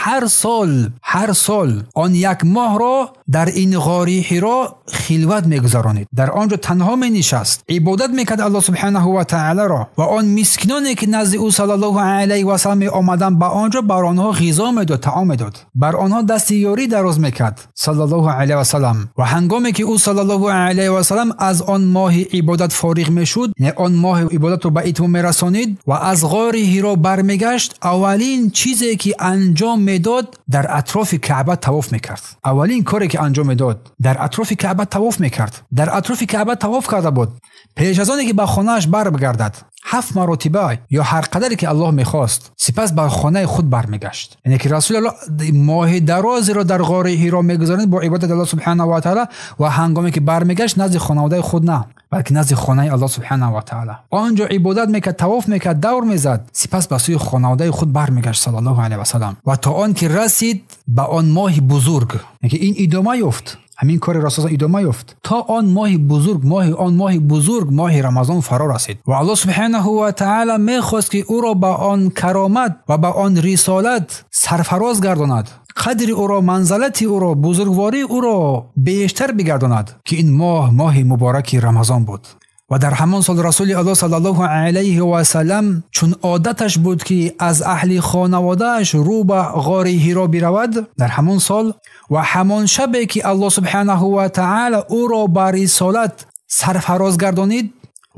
ҳар сол он як моҳро дар ин ғори Ҳиро хилват мегузаронид, дар он ҷо танҳо менишаст, ибодат мекард Аллоҳ субҳанаҳу ва таъаларо ва он мискиноне ки назди ӯ саллаллоҳу алайҳи васаллам меомаданд ба он ҷо бар онҳо ғизо медод, таом медод, бар онҳо дасти ёрӣ дароз мекард саллаллоҳу алайҳи васаллам. Ва ҳангоме ки ӯ саллаллоҳу алайҳи васаллам аз он моҳи ибодат фориғ мешуд, мешуд, он моҳи ибодатро ба итмом мерасонид ва аз ғори Ҳиро бармегашт, аввалин чизе ки анҷом медод дар атрофи Каъба тавоф мекард. Аввалин коре ки анҷом медод дар атрофи Каъба тавоф мекард. Дар атрофи Каъба тавоф карда буд пеш аз оне ки ба хонааш баргардад. 7 маротиба ё ҳар қадаре ки Аллоҳ мехост. Сипас ба хонаи худ бармегашт. Яъне ки Расулуллоҳ моҳи дарозеро дар ғори Ҳиро мегузаронид бо ибодати Аллоҳ субҳанаҳу ва таъала ва ҳангоме ки бармегашт назди хонаводаи худ на, балки назди хонаи Аллоҳ субҳанаҳу ва таъала. Он ҷо ибодат мекард, тавоф мекард, давр мезад, сипас ба сӯи хонаводаи худ бармегашт саллаллоҳу алайҳи васаллам. Ва то он ки расид ба он моҳи бузург, яъне ин идома ёфт. Ҳамин кори Расул идома ёфт то он моҳи бузург, он моҳи бузург, моҳи Рамазон фаро расид. Ва Аллоҳ субҳанаҳу ва таъала мехост ки ӯро ба он каромат ва ба он рисолат сарфароз гардонад, қадри ӯро, манзалати ӯро, бузургвории ӯро бештар бигардонад, ки ин моҳ моҳи мубораки Рамазон буд. Ва дар ҳамон сол Расули Аллоҳ саллаллоҳу алайҳи васаллам чун одаташ буд ки аз аҳли хонаводааш рӯ ба ғори Ҳиро биравад, дар ҳамон сол ва ҳамон шабе ки Аллоҳ субҳанаҳу ва таъала ӯро ба рисолат сарфароз гардонид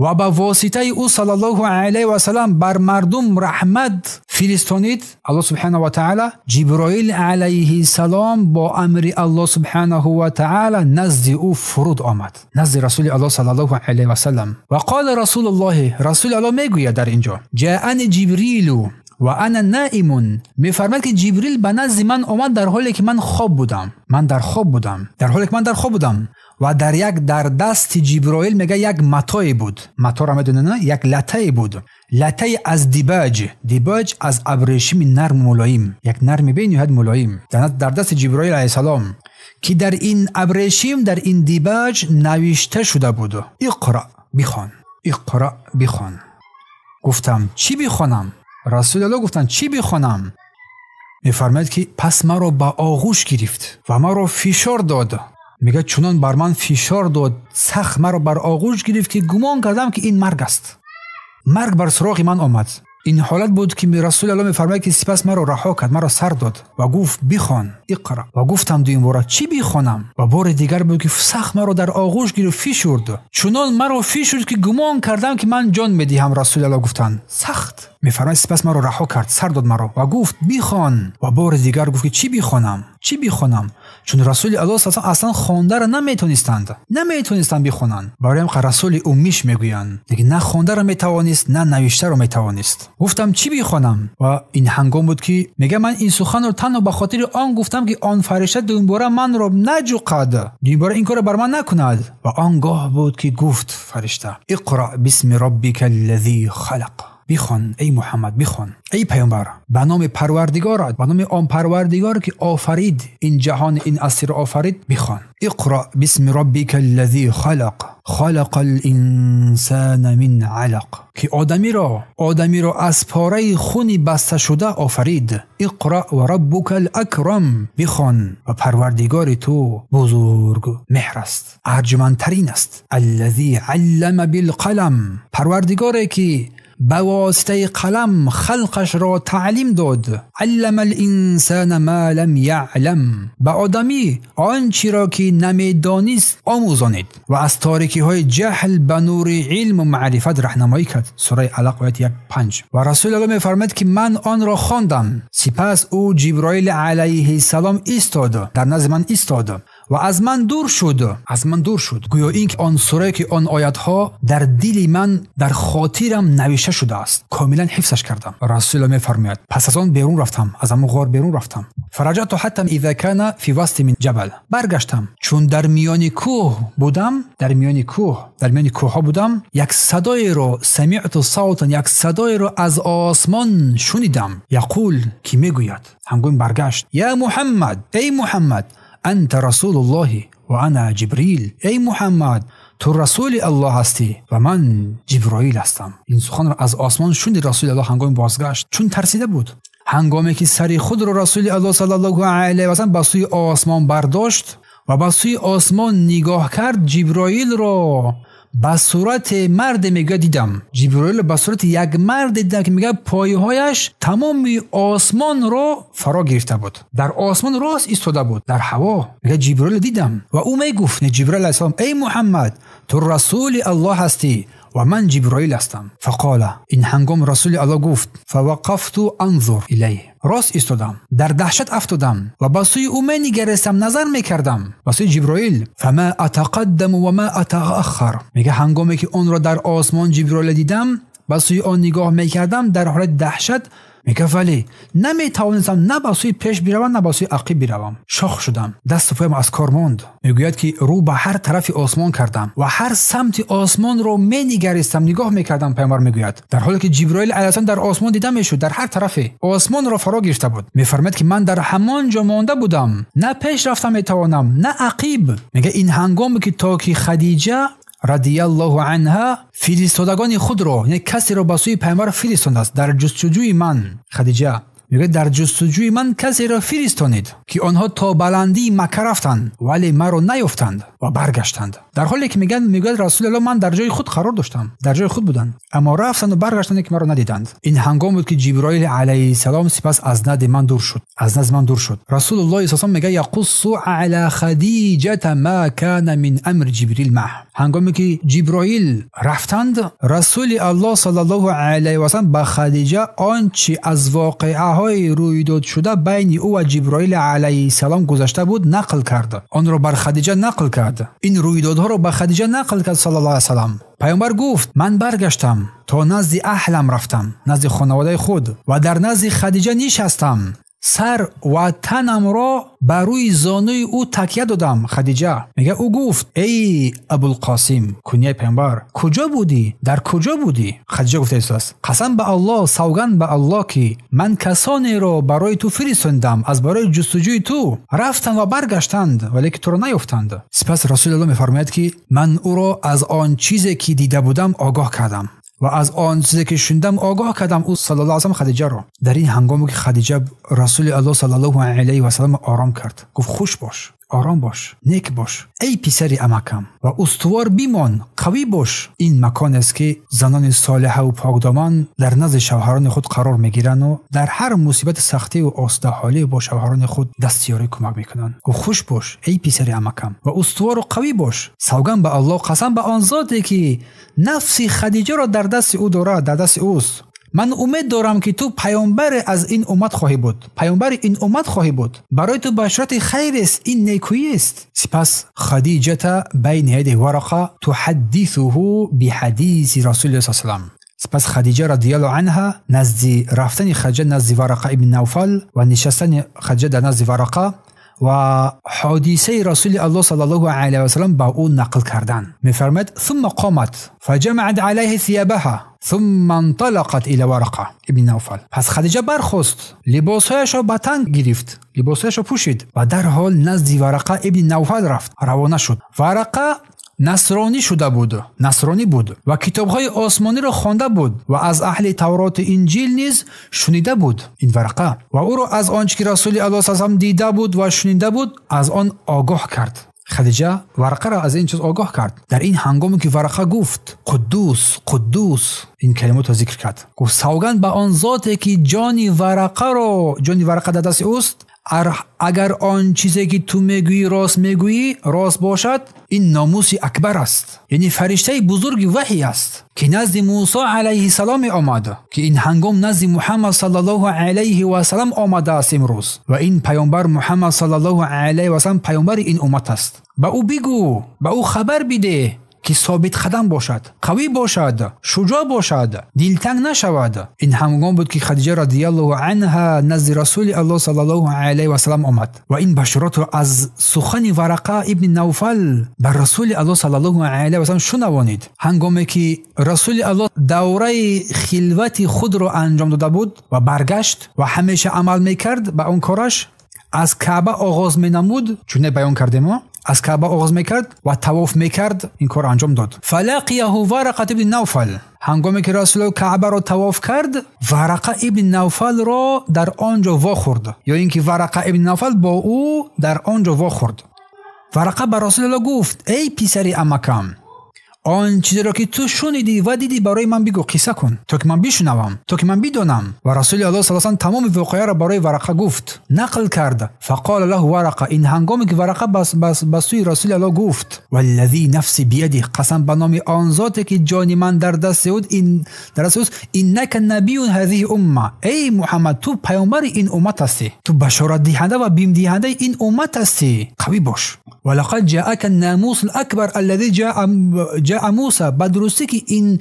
ва ба воситаи ӯ саллаллоҳу алайҳи васаллам бар мардум раҳмат фиристонид, Аллоҳ субҳанаҳу ва таъала Ҷиброил алайҳиссалом бо амри Аллоҳ субҳанаҳу ва таъала назди ӯ фуруд омад, назди Расули Аллоҳ саллаллоҳу алайҳи васаллам. Ва қола Расулуллоҳ, Расули Аллоҳ мегӯяд дар инҷо: ҷаани Ҷибрилу ва ана наимун. Мефармад ки Ҷибрил ба назди ман омад дар ҳоле ки ман хоб будам. Ман дар хоб будам. Дар ҳоле ки ман дар хоб будам. Ва дар як дар дасти Ҷиброил мега як матое буд. Маторо медонед, на? Як латае буд. Латае аз дибаҷ. Дибаҷ аз абрешими нарм мулоим. Як нарми бениҳоят мулоим. Дар дасти Ҷиброил алайҳиссалом ки дар ин абрешим, дар ин дибаҷ навишта шуда буд: Иқра, бихон. Иқра, бихон. Гуфтам чӣ бихонам? Расулуллоҳ гуфтанд чӣ бихонам? Мефармояд ки пас маро ба оғӯш гирифт ва маро фишор дод. Мегӯяд чунон бар ман фишор дод, сахт маро бар оғӯш гирифт ки гумон кардам ки ин марг аст. Марг бар суроғи ман омад. Ин ҳолат буд ки Расулуллоҳ мефармояд ки сипас маро раҳо кард, маро сар дод ва гуфт бихон, иқра. Ва гуфтам дуюмбора чӣ бихонам? Ва бори дигар буд ки сахт маро дар оғӯш гирифт, фишурд. Чунон маро фишурд ки гумон кардам ки ман ҷон медиҳам. Расулуллоҳ гуфтанд сахт. Мефармояд сипас маро раҳо кард, сар дод маро ва гуфт бихон. Ва бори дигар гуфт ки чӣ бихонам? Чӣ бихонам? Чун Расули Аллоҳ саллаллоҳу алайҳи васаллам аслан хондаро наметонистанд бихонанд. Барои ҳам Расули уммиш мегӯянд, лекин на хондаро метавонист, на навиштаро метавонист. Гуфтам чӣ бихонам? Ва ин ҳангом буд ки мегӯяд ман ин суханро танҳо ба хотири он гуфтам ки он фаришта дуюмбора манро наҷуқад, дуюмбора ин корро бар ман накунад. Ва он гоҳ буд ки гуфт фаришта: иқра бисми роббика аллазӣ халақ. Бихон эй Муҳаммад, бихон эй паёмбар, ба номи Парвардигорат, ба номи он Парвардигор ки офарид ин ҷаҳон, ин асрро офарид, бихон. Иқра бисми роббика аллазӣ халақ, халақал инсана мин алақ. Ки одамиро аз пораи хуни баста шуда офарид. Иқра ва роббукал акрам. Бихон ва Парвардигори ту бузург меҳр аст, арҷмандтарин аст. Аллазӣ аллама билқалам. Парвардигоре ки ба воситаи қалам халқашро таълим дод. Аллама ал-инсана ма лам яълам. Ба одамӣ он чиро ки намедонист омӯзонид ва аз торикиҳои ҷаҳл ба нури илму маърифат раҳнамоӣ кард. Сураи Алақ ояти 1-5. Ва Расулуллоҳ мефармояд ки ман онро хондам. Сипас ӯ Ҷиброил алайҳиссалом истод, дар назди ман истод ва аз ман дур шуд, аз ман дур шуд. Гӯё ин ки он сурае ки он оятҳо дар дили ман, дар хотирам навишта шудааст, комилан ҳифзаш кардам. Расулуллоҳ мефармояд пас аз он берун рафтам, аз ҳамон ғор берун рафтам. Фараҷату ҳатта иза кана фи васти мин ҷабал. Баргаштам, чун дар миёни кӯҳ будам, дар миёни кӯҳ, дар миёни кӯҳҳо будам, як садоеро самиъту савтан, як садоеро аз осмон шунидам. Яқул, ки мегӯяд, ҳангоми баргашт: я Муҳаммад, эй Муҳаммад, анта расулуллоҳи ва ана Ҷибрил. Эй Муҳаммад, ту расули Аллоҳ ҳастӣ ва ман Ҷиброил ҳастам. Ин суханро аз осмон шунид Расули Аллоҳ ҳангоми бозгашт, чун тарсида буд. Ҳангоме ки сари худро Расули Аллоҳ саллаллоҳу алайҳи васаллам ба сӯи осмон бардошт ва ба сӯи осмон нигоҳ кард, Ҷиброилро ба сурати марде мегӯяд дидам. Ҷиброилро ба сурати як марде дидам ки мегӯяд пойҳояш тамоми осмонро фаро гирифта буд, дар осмон рост истода буд, дар ҳаво. Мегӯяд Ҷиброилро дидам ва ӯ мегуфт, Ҷиброил алайҳиссалом: эй Муҳаммад, ту расули Аллоҳ ҳастӣ ва ман Ҷиброил ҳастам. Фақола, ин ҳангом Расули Аллоҳ гуфт: фавақафту анзур илайҳ. Рост истодам, дар даҳшат афтодам ва ба сӯи ӯ менигаристам, назар мекардам ба сӯи Ҷиброил. Фама атақаддаму ва ма атааххар. Мега ҳангоме ки онро дар осмон Ҷиброил дидам, ба сӯи он нигоҳ мекардам дар ҳолати даҳшат. Мега вале наметавонистам на ба сӯи пеш биравам, на ба сӯи ақиб биравам. Шох шудам, дасту поям аз кор монд. Мегӯяд ки рӯ ба ҳар тарафи осмон кардам ва ҳар самти осмонро менигаристам, нигоҳ мекардам. Пайғамбар мегӯяд, дар ҳоле ки Ҷиброил алайҳиссалом дар осмон дида мешуд, дар ҳар тарафе осмонро фаро гирифта буд. Мефармояд ки ман дар ҳамон ҷо монда будам, на пеш рафта метавонам, на ақиб. Мега ин ҳангоме ки то ки Хадиҷа радиаллоҳу анҳа фиристодагони худро, яъне касеро ба сӯи пайғамбар фиристондааст дар ҷустуҷӯи ман. Хадиҷа мегӯяд, дар ҷустуҷӯи ман касеро фиристонед, ки онҳо то баландии Макка рафтанд, вале маро наёфтанд ва баргаштанд. Дар ҳоле ки мегӯяд Расулуллоҳ, ман дар ҷои худ қарор доштам, дар ҷои худ буданд, аммо рафтанду баргаштанд, ки маро надиданд. Ин ҳангом буд ки Ҷиброил алайҳиссалом сипас аз назди ман дур шуд, аз назди ман дур шуд. Расулуллоҳ саллаллоҳу алайҳи мегӯяд: яқуссу ала Хадиҷата ма кана мин амри Ҷибрил маъ. Ҳангоме ки Ҷиброил рафтанд, Расули Аллоҳ саллаллоҳу алайҳи васаллам ба Хадиҷа он чи аз воқеаҳои рӯйдод шуда байни ӯ ва Ҷиброил алайҳиссалом гузашта буд нақл кард. Онро бар Хадиҷа нақл кард. Ин рӯйдодҳоро ба Хадиҷа нақл кард саллаллоҳу алайҳи васаллам. Пайғамбар гуфт: ман баргаштам, то назди аҳлам рафтам, назди хонаводаи худ, ва дар назди Хадиҷа нишастам. Сар ва танамро ба рӯи зонуи ӯ такя додам. Хадиҷа мега, ӯ гуфт: эй Абулқосим, кунияи пайғамбар, куҷо будӣ? Дар куҷо будӣ? Хадиҷа гуфта истодааст: қасам ба Аллоҳ, савганд ба Аллоҳ, ки ман касонеро барои ту фиристондам аз барои ҷустуҷӯи ту, рафтанд ва баргаштанд, вале ки туро наёфтанд. Сипас Расулуллоҳ мефармояд ки ман ӯро аз он чизе ки дида будам огоҳ кардам ва аз он чизе ки шунидам огоҳ кардам ӯ саллаллоҳу алайҳи васаллам Хадиҷаро. Дар ин ҳангоме ки Хадиҷа Расули Аллоҳ саллаллоҳу алайҳи васаллам ором кард, гуфт: хуш бош, ором бош, нек бош, эй писари амакам, ва устувор бимон, қавӣ бош. Ин макон аст ки занони солиҳаву покдоман дар назди шавҳарони худ қарор мегирану дар ҳар мусибати сахтиву осудаҳолӣ бо шавҳарони худ дастёрӣ кӯмак мекунанд. Гуфт: хуш бош, эй писари амакам, ва устувору қавӣ бош. Савганд ба Аллоҳ, қасам ба он зоте ки нафси Хадиҷаро дар дасти ӯ дорад, дар дасти ӯст, ман умед дорам ки ту паёмбаре аз ин уммат хоҳӣ буд, паёмбари ин уммат хоҳӣ буд. Барои ту башорати хайр аст, ин некӯӣ аст. Сипас Хадиҷата байна яди Варақа туҳаддисуҳу биҳадиси Расулиллоҳ саллаллоҳу алайҳи васаллам. Сипас Хадиҷа радиаллоҳу анҳа назди рафтани Хадиҷа назди Варақа ибни Навфал ва нишастани Хадиҷа дар назди Варақа ва ҳодисаи Расули Аллоҳ саллаллоҳу алайҳи васаллам ба ӯ нақл кардан. Мефармояд: ثم قامت فجمعت عليه ثيابها ثم انطلقت الى ورقه ابن نوفل. پس خدیجه برخاست، لباسهایش را به تن گرفت، لباسهایش را پوشید و در حال نزد ورقه ابن نوفل رفت، روانه شد. ورقه насронӣ шуда буд, насронӣ буд ва китобҳои осмониро хонда буд ва аз аҳли Тавроту Инҷил низ шунида буд ин Варақа, ва ӯро аз он чи ки Расули Аллоҳ саллаллоҳу алайҳи васаллам дида буд ва шунида буд аз он огоҳ кард. Хадиҷа Варақаро аз ин чиз огоҳ кард. Дар ин ҳангоме ки Варақа гуфт: Қуддус, Қуддус, ин калимотро зикр кард, гуфт: савганд ба он зоте ки ҷони Варақаро, ҷони Варақа дар дасти ӯст, агар он чизе ки ту мегӯӣ рост мегӯӣ, рост бошад, ин номуси акбар аст, яъне фариштаи бузурги ваҳй аст, ки назди Мусо алайҳиссалом меомад, ки ин ҳангом назди Муҳаммад саллаллоҳу алайҳи васаллам омадааст имрӯз, ва ин паёмбар Муҳаммад саллаллоҳу алайҳи васаллам паёмбари ин уммат аст. Ба ӯ бигӯ, ба ӯ хабар бидеҳ ки собитқадам бошад, қавӣ бошад, шуҷоъ бошад, дилтанг нашавад. Ин ҳангом буд ки Хадиҷа радиаллоҳу анҳа назди Расули Аллоҳ саллаллоҳу алайҳи васаллам омад ва ин башоротро аз сухани Варақа ибни Навфал ба Расули Аллоҳ саллаллоҳу алайҳи васаллам шунавонид. Ҳангоме ки Расули Аллоҳ давраи хилвати худро анҷом дода буд ва баргашт ва ҳамеша амал мекард ба он кораш, аз Каъба оғоз менамуд, чуне баён кардем, аз Каъба оғоз мекард ва тавоф мекард, ин корро анҷом дод. Фалақияҳу Варақат ибни Навфал. Ҳангоме ки Расулуллоҳ Каъбаро тавоф кард, Варақа ибни Навфалро дар он ҷо вохӯрд, ё ин ки Варақа ибни Навфал бо ӯ дар он ҷо вохӯрд. Варақа ба Расулуллоҳ гуфт: эй писари амакам, Он чизеро ки ту шунидӣ ва дидӣ барои ман бигӯ, қисса кун, то ки ман бишунавам, то ки ман бидонам. Ва Расули Аллоҳ саллаллоҳу алайҳи васаллам тамоми воқеаро барои Варақа гуфт, нақл кард. Фақола лаҳу Варақа, ин ҳангоме ки Варақа ба сӯи Расули Аллоҳ гуфт: валлазӣ нафси бияди, қасам ба номи он зоте ки ҷони ман дар дасти ӯст, иннака набиюн ҳазиҳи умма, эй Муҳаммад, ту паёмбари ин уммат ҳастӣ, ту башоратдиҳанда ва бимдиҳандаи ин уммат ҳастӣ, қавӣ бош. Валақад ҷаака намусул акбар аллазӣ ҷаа Муса, ба дурустӣ ки ин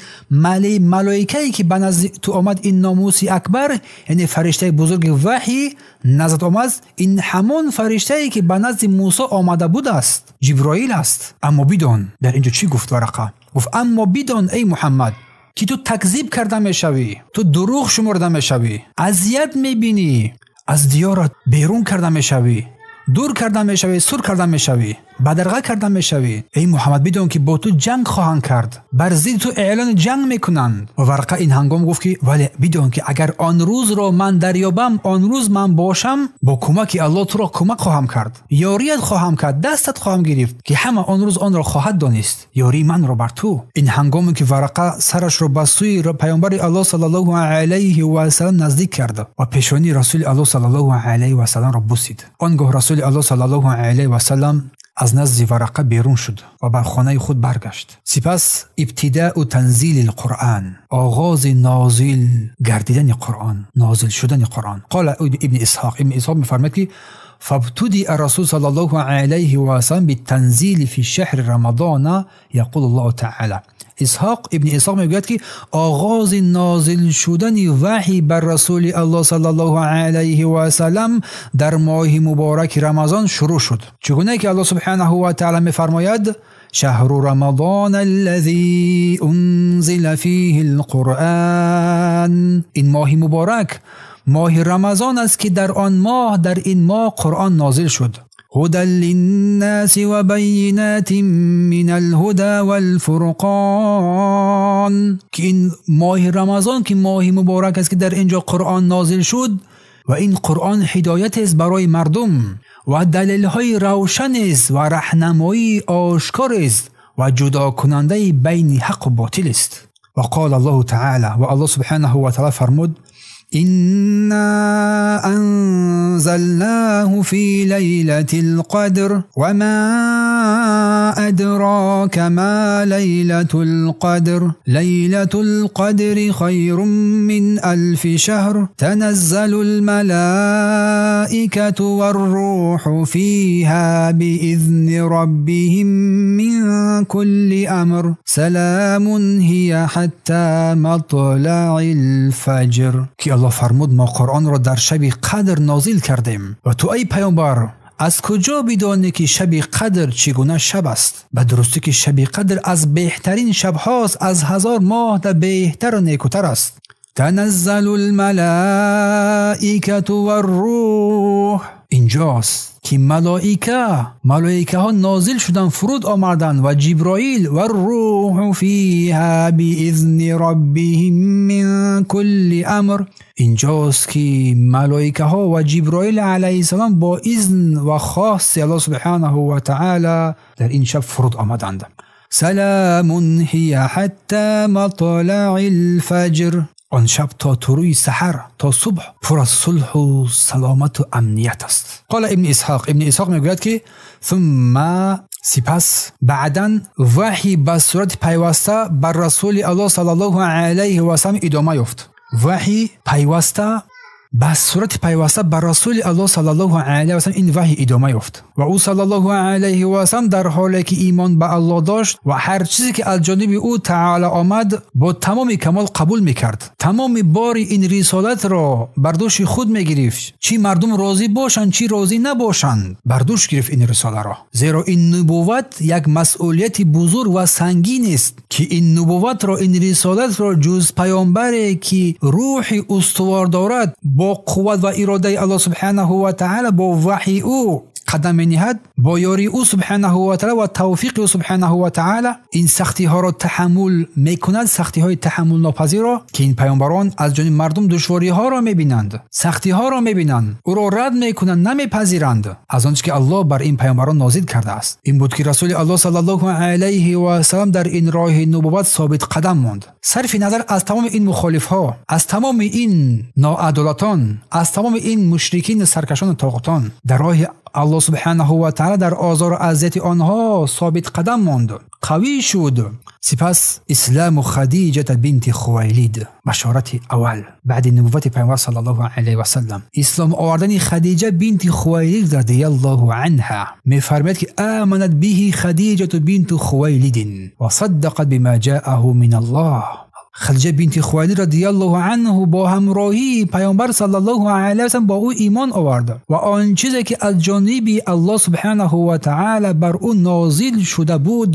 малоикае ки ба назди ту омад, ин номуси акбар, яъне фариштаи бузурги ваҳй наздат омад, ин ҳамон фариштае ки ба назди Мусо омада будааст, Ҷиброил аст. Аммо бидон, дар инҷо чӣ гуфт Варақа? Гуфт: аммо бидон эй Муҳаммад, ки ту такзиб карда мешавӣ, ту дурӯғ шумурда мешавӣ, азият мебинӣ, аз диёрат берун карда мешавӣ, дур карда мешавӣ, сур карда мешавӣ, бадарға карда мешавӣ. Эй Муҳаммад, бидон ки бо ту ҷанг хоҳанд кард, бар зидди ту эълони ҷанг мекунанд. Ва Варақа ин ҳангом гуфт ки вале бидон ки агар он рӯзро ман дарёбам, он рӯз ман бошам, бо кӯмаки Аллоҳ туро кӯмак хоҳам кард, ёрият хоҳам кард, дастат хоҳам гирифт, ки ҳама он рӯз онро хоҳад донист, ёрии манро бар ту. Ин ҳангоме ки Варақа сарашро ба сӯи паёмбари Аллоҳ саллаллоҳу алайҳи васаллам наздик кард ва пешонии Расули Аллоҳ саллаллоҳу алайҳи васалламро бусид. Он гоҳ Расули Аллоҳ саллаллоҳу алайҳи васаллам аз назди Варақа берун шуд ва бар хонаи худ баргашт. Сипас ибтидаъу танзили Қуръон, оғози нозил гардидани Қуръон, нозил шудани Қуръон. Қола Ибни Исҳоқ, Ибни Исҳоқ мефармояд ки فابتدئ الرسول صلى الله عليه وسلم بالتنزيل في شهر رمضان يقول الله تعالى. Исҳоқ, Ибни Исҳоқ мегӯяд ки оғози нозил шудани ваҳй бар Расули Аллоҳ саллаллоҳу алайҳи васаллам дар моҳи мубораки Рамазон шурӯъ шуд. Чугуне ки Аллоҳ субҳанаҳу ва таъала мефармояд: шаҳру рамазон аллазӣ унзила фиҳи алқуръон. Ин моҳи муборак моҳи Рамазон аст ки дар он моҳ, дар ин моҳ Қуръон нозил шуд. هدى للناس وبينات من الهدى والفرقان. که این ماه رمضان که ماه مبارک است که در اینجا قرآن نازل شد و این قرآن هدایت است برای مردم و دلیل‌های روشن است و راهنمایی آشکار است و جدا کننده بین حق و باطل است. و قال الله تعالی، و الله سبحانه و تعالی فرمود: إنا أنزلناه في ليلة القدر وما أدراك ما ليلة القدر ليلة القدر خير من 1000 شهر تنزل الملائكة والروح فيها بإذن ربهم من كل أمر سلام هي حتى مطلع الفجر. که الله فرمود ما قرآن را در شب قدر نازل کردیم و تو ای پیامبر از کجا بدانی که شب قدر چگونه شب است؟ به درستی که شب قدر از بهترین شب هاست، از 1000 ماه در بهتر و نیکوتر است. تنزل الملائکة والروح. اینجاست که ملائکه ها نازل شدن، فرود آمدن و جبرائیل و الروح فیها باذن ربهم من کل امر. اینجاست که ملائکه ها و جبرائیل علیه السلام با اذن و خواست الله سبحانه و تعالی در این شب فرود آمدند. سلام هی حتی مطلع الفجر. آن شب تا طلوع سحر، تا صبح پر از صلح و سلامت و امنیت است. قال ابن اسحاق، ابن اسحاق میگوید که ثم، سپس، بعدا وحی به صورت پیوسته بر رسول الله صلی الله علیه و سلم ادامه یافت. وحی پیوسته به صورت پیوسته بر رسول الله صلی الله علیه و سلم این وحی ادامه یافت و او صلی الله علیه و سلم در حالی که ایمان به الله داشت و هر چیزی که از جانب او تعالی آمد با تمام کمال قبول میکرد. تمام بار این رسالت را بر دوش خود میگرفت، چی مردم راضی باشند چی راضی نباشند، بر دوش گرفت این رساله را. زیرا این نبوت یک مسئولیت بزرگ و سنگین است که این نبوت را، این رسالت را جز پیامبری که روح استوار دارد با قوت و اراده الله سبحانه و تعالی با وحی او қадам мениҳад, бо ёрии ӯ субҳанаҳу ва таъала ва тавфиқи ӯ субҳанаҳу ва таъала ин сахтиҳоро таҳаммул мекунад, сахтиҳои таҳаммулнопазирро, ки ин паёмбарон аз ҷониби мардум душвориҳоро мебинанд, сахтиҳоро мебинанд, ӯро рад мекунанд, намепазиранд аз он чӣ ки Аллоҳ бар ин паёмбарон нозил кардааст. Ин буд ки Расули Аллоҳ саллаллоҳу алайҳи васаллам дар ин роҳи нубувват собит қадам монд. Сарфи назар аз тамоми ин мухолифҳо, аз тамоми ин ноадолатон, аз тамоми ин мушрикин, саркашон ва тоғутон, дар роҳи Аллоҳ субҳанаҳу ва таъала дар озору азияти онҳо собит қадам монд, қавӣ шуд. Сипас исламу Хадиҷата бинти Хувайлид, башорати аввал баъди нубуввати паёмбар саллаллоҳу алайҳи васаллам, ислом овардани Хадиҷа бинти Хувайлид радияллоҳу анҳа. Мефармояд ки аманат биҳи Хадиҷату бинту Хувайлидин ва саддақат бима ҷааҳу мин Аллоҳ. Хадиҷа бинти Хувайлид радияллоҳу анҳу бо ҳамроҳии паёмбар саллаллоҳу алайҳи васаллам бо ӯ имон овард ва он чизе ки аз ҷониби Аллоҳ субҳанаҳу ва таъала бар ӯ нозил шуда буд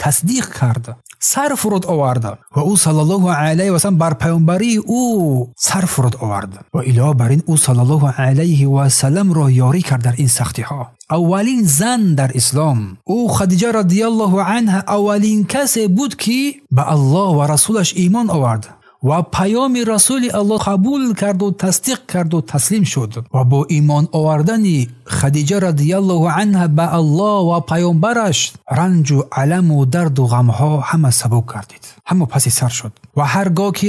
тасдиқ кард, сар фуруд овард ва ӯ саллаллоҳу алайҳи васаллам бар паёмбарии ӯ сар фуруд овард ва илова бар ин ӯ саллаллоҳу алайҳи васалламро ёрӣ кард дар ин сахтиҳо. Аввалин зан дар ислом, ӯ Хадиҷа радияллоҳу анҳа аввалин касе буд ки ба Аллоҳ ва расулаш имон овард ва паёми расули Аллоҳ қабул карду тасдиқ карду таслим шуд. Ва бо имон овардани Хадиҷа радияллоҳу анҳа ба Аллоҳ ва паёмбараш ранҷу аламу дарду ғамҳо ҳама сабук гардид, ҳама паси сар шуд. Ва ҳар гоҳ ки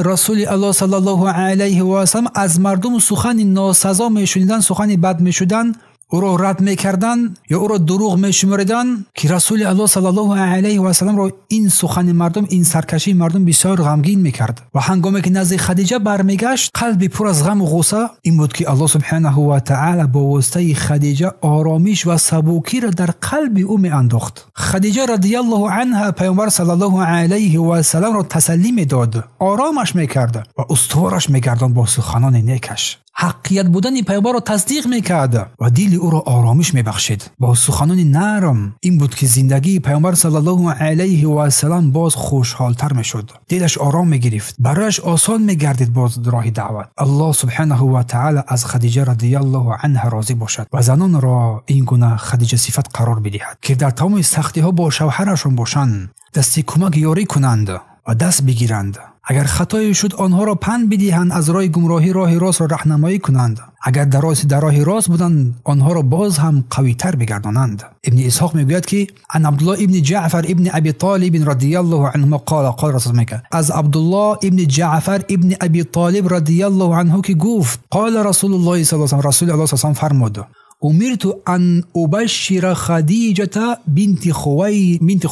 расули Аллоҳ саллаллоҳу алайҳи васаллам аз мардум сухани носазо мешуниданд, сухани бад мешуданд, ӯро рад мекарданд ё ӯро дурӯғ мешумориданд, ки расули Аллоҳ саллаллоҳу алайҳи васалламро ин сухани мардум, ин саркашии мардум бисёр ғамгин мекард. Ва ҳангоме ки назди Хадиҷа бармегашт, қалби пур аз ғаму ғусса, ин буд ки Аллоҳ субҳанаҳу ва таъала бо воситаи Хадиҷа оромиш ва сабукиро дар қалби ӯ меандохт. Хадиҷа радияллоҳу анҳа паёмбар саллаллоҳу алайҳи васалламро тасаллӣ медод, оромаш мекард ва устувораш мегардонд бо суханони некаш. Ҳаққият будани паёмбарро тасдиқ мекард ва дили ӯро оромиш мебахшид бо суханони нарм. Ин буд ки зиндагии паёмбар саллаллоҳу алайҳи васаллам боз хушҳолтар мешуд, дилаш ором мегирифт, барояш осон мегардид боз роҳи даъват. Аллоҳ субҳанаҳу ва таъала аз Хадиҷа радияллоҳу анҳа розӣ бошад ва занонро ин гуна Хадиҷа сифат қарор бидиҳад, ки дар тамоми сахтиҳо бо шавҳарашон бошанд, дасти кӯмак ёрӣ кунанд ва даст бигиранд. Агар хатое шуд, онҳоро панд бидиҳанд, аз роҳи гумроҳӣ роҳи ростро раҳнамоӣ кунанд. Агар дар роҳи рост буданд, онҳоро боз ҳам қавитар бигардонанд. Ибни Исҳоқ мегӯяд ки ан Абдуллоҳ ибни Ҷаъфар ибни Аби Толиб радияллоҳу анҳу қола, қол расул мекард аз Абдуллоҳ ибни Ҷаъфар ибни Аби Толиб радияллоҳу анҳу ки гуфт: қола Расулуллоҳи саллаллоҳу алайҳи васаллам, Расули Аллоҳ саллаллоҳу алайҳи васаллам фармуд: умирту ан убашшира Хадиҷата бинти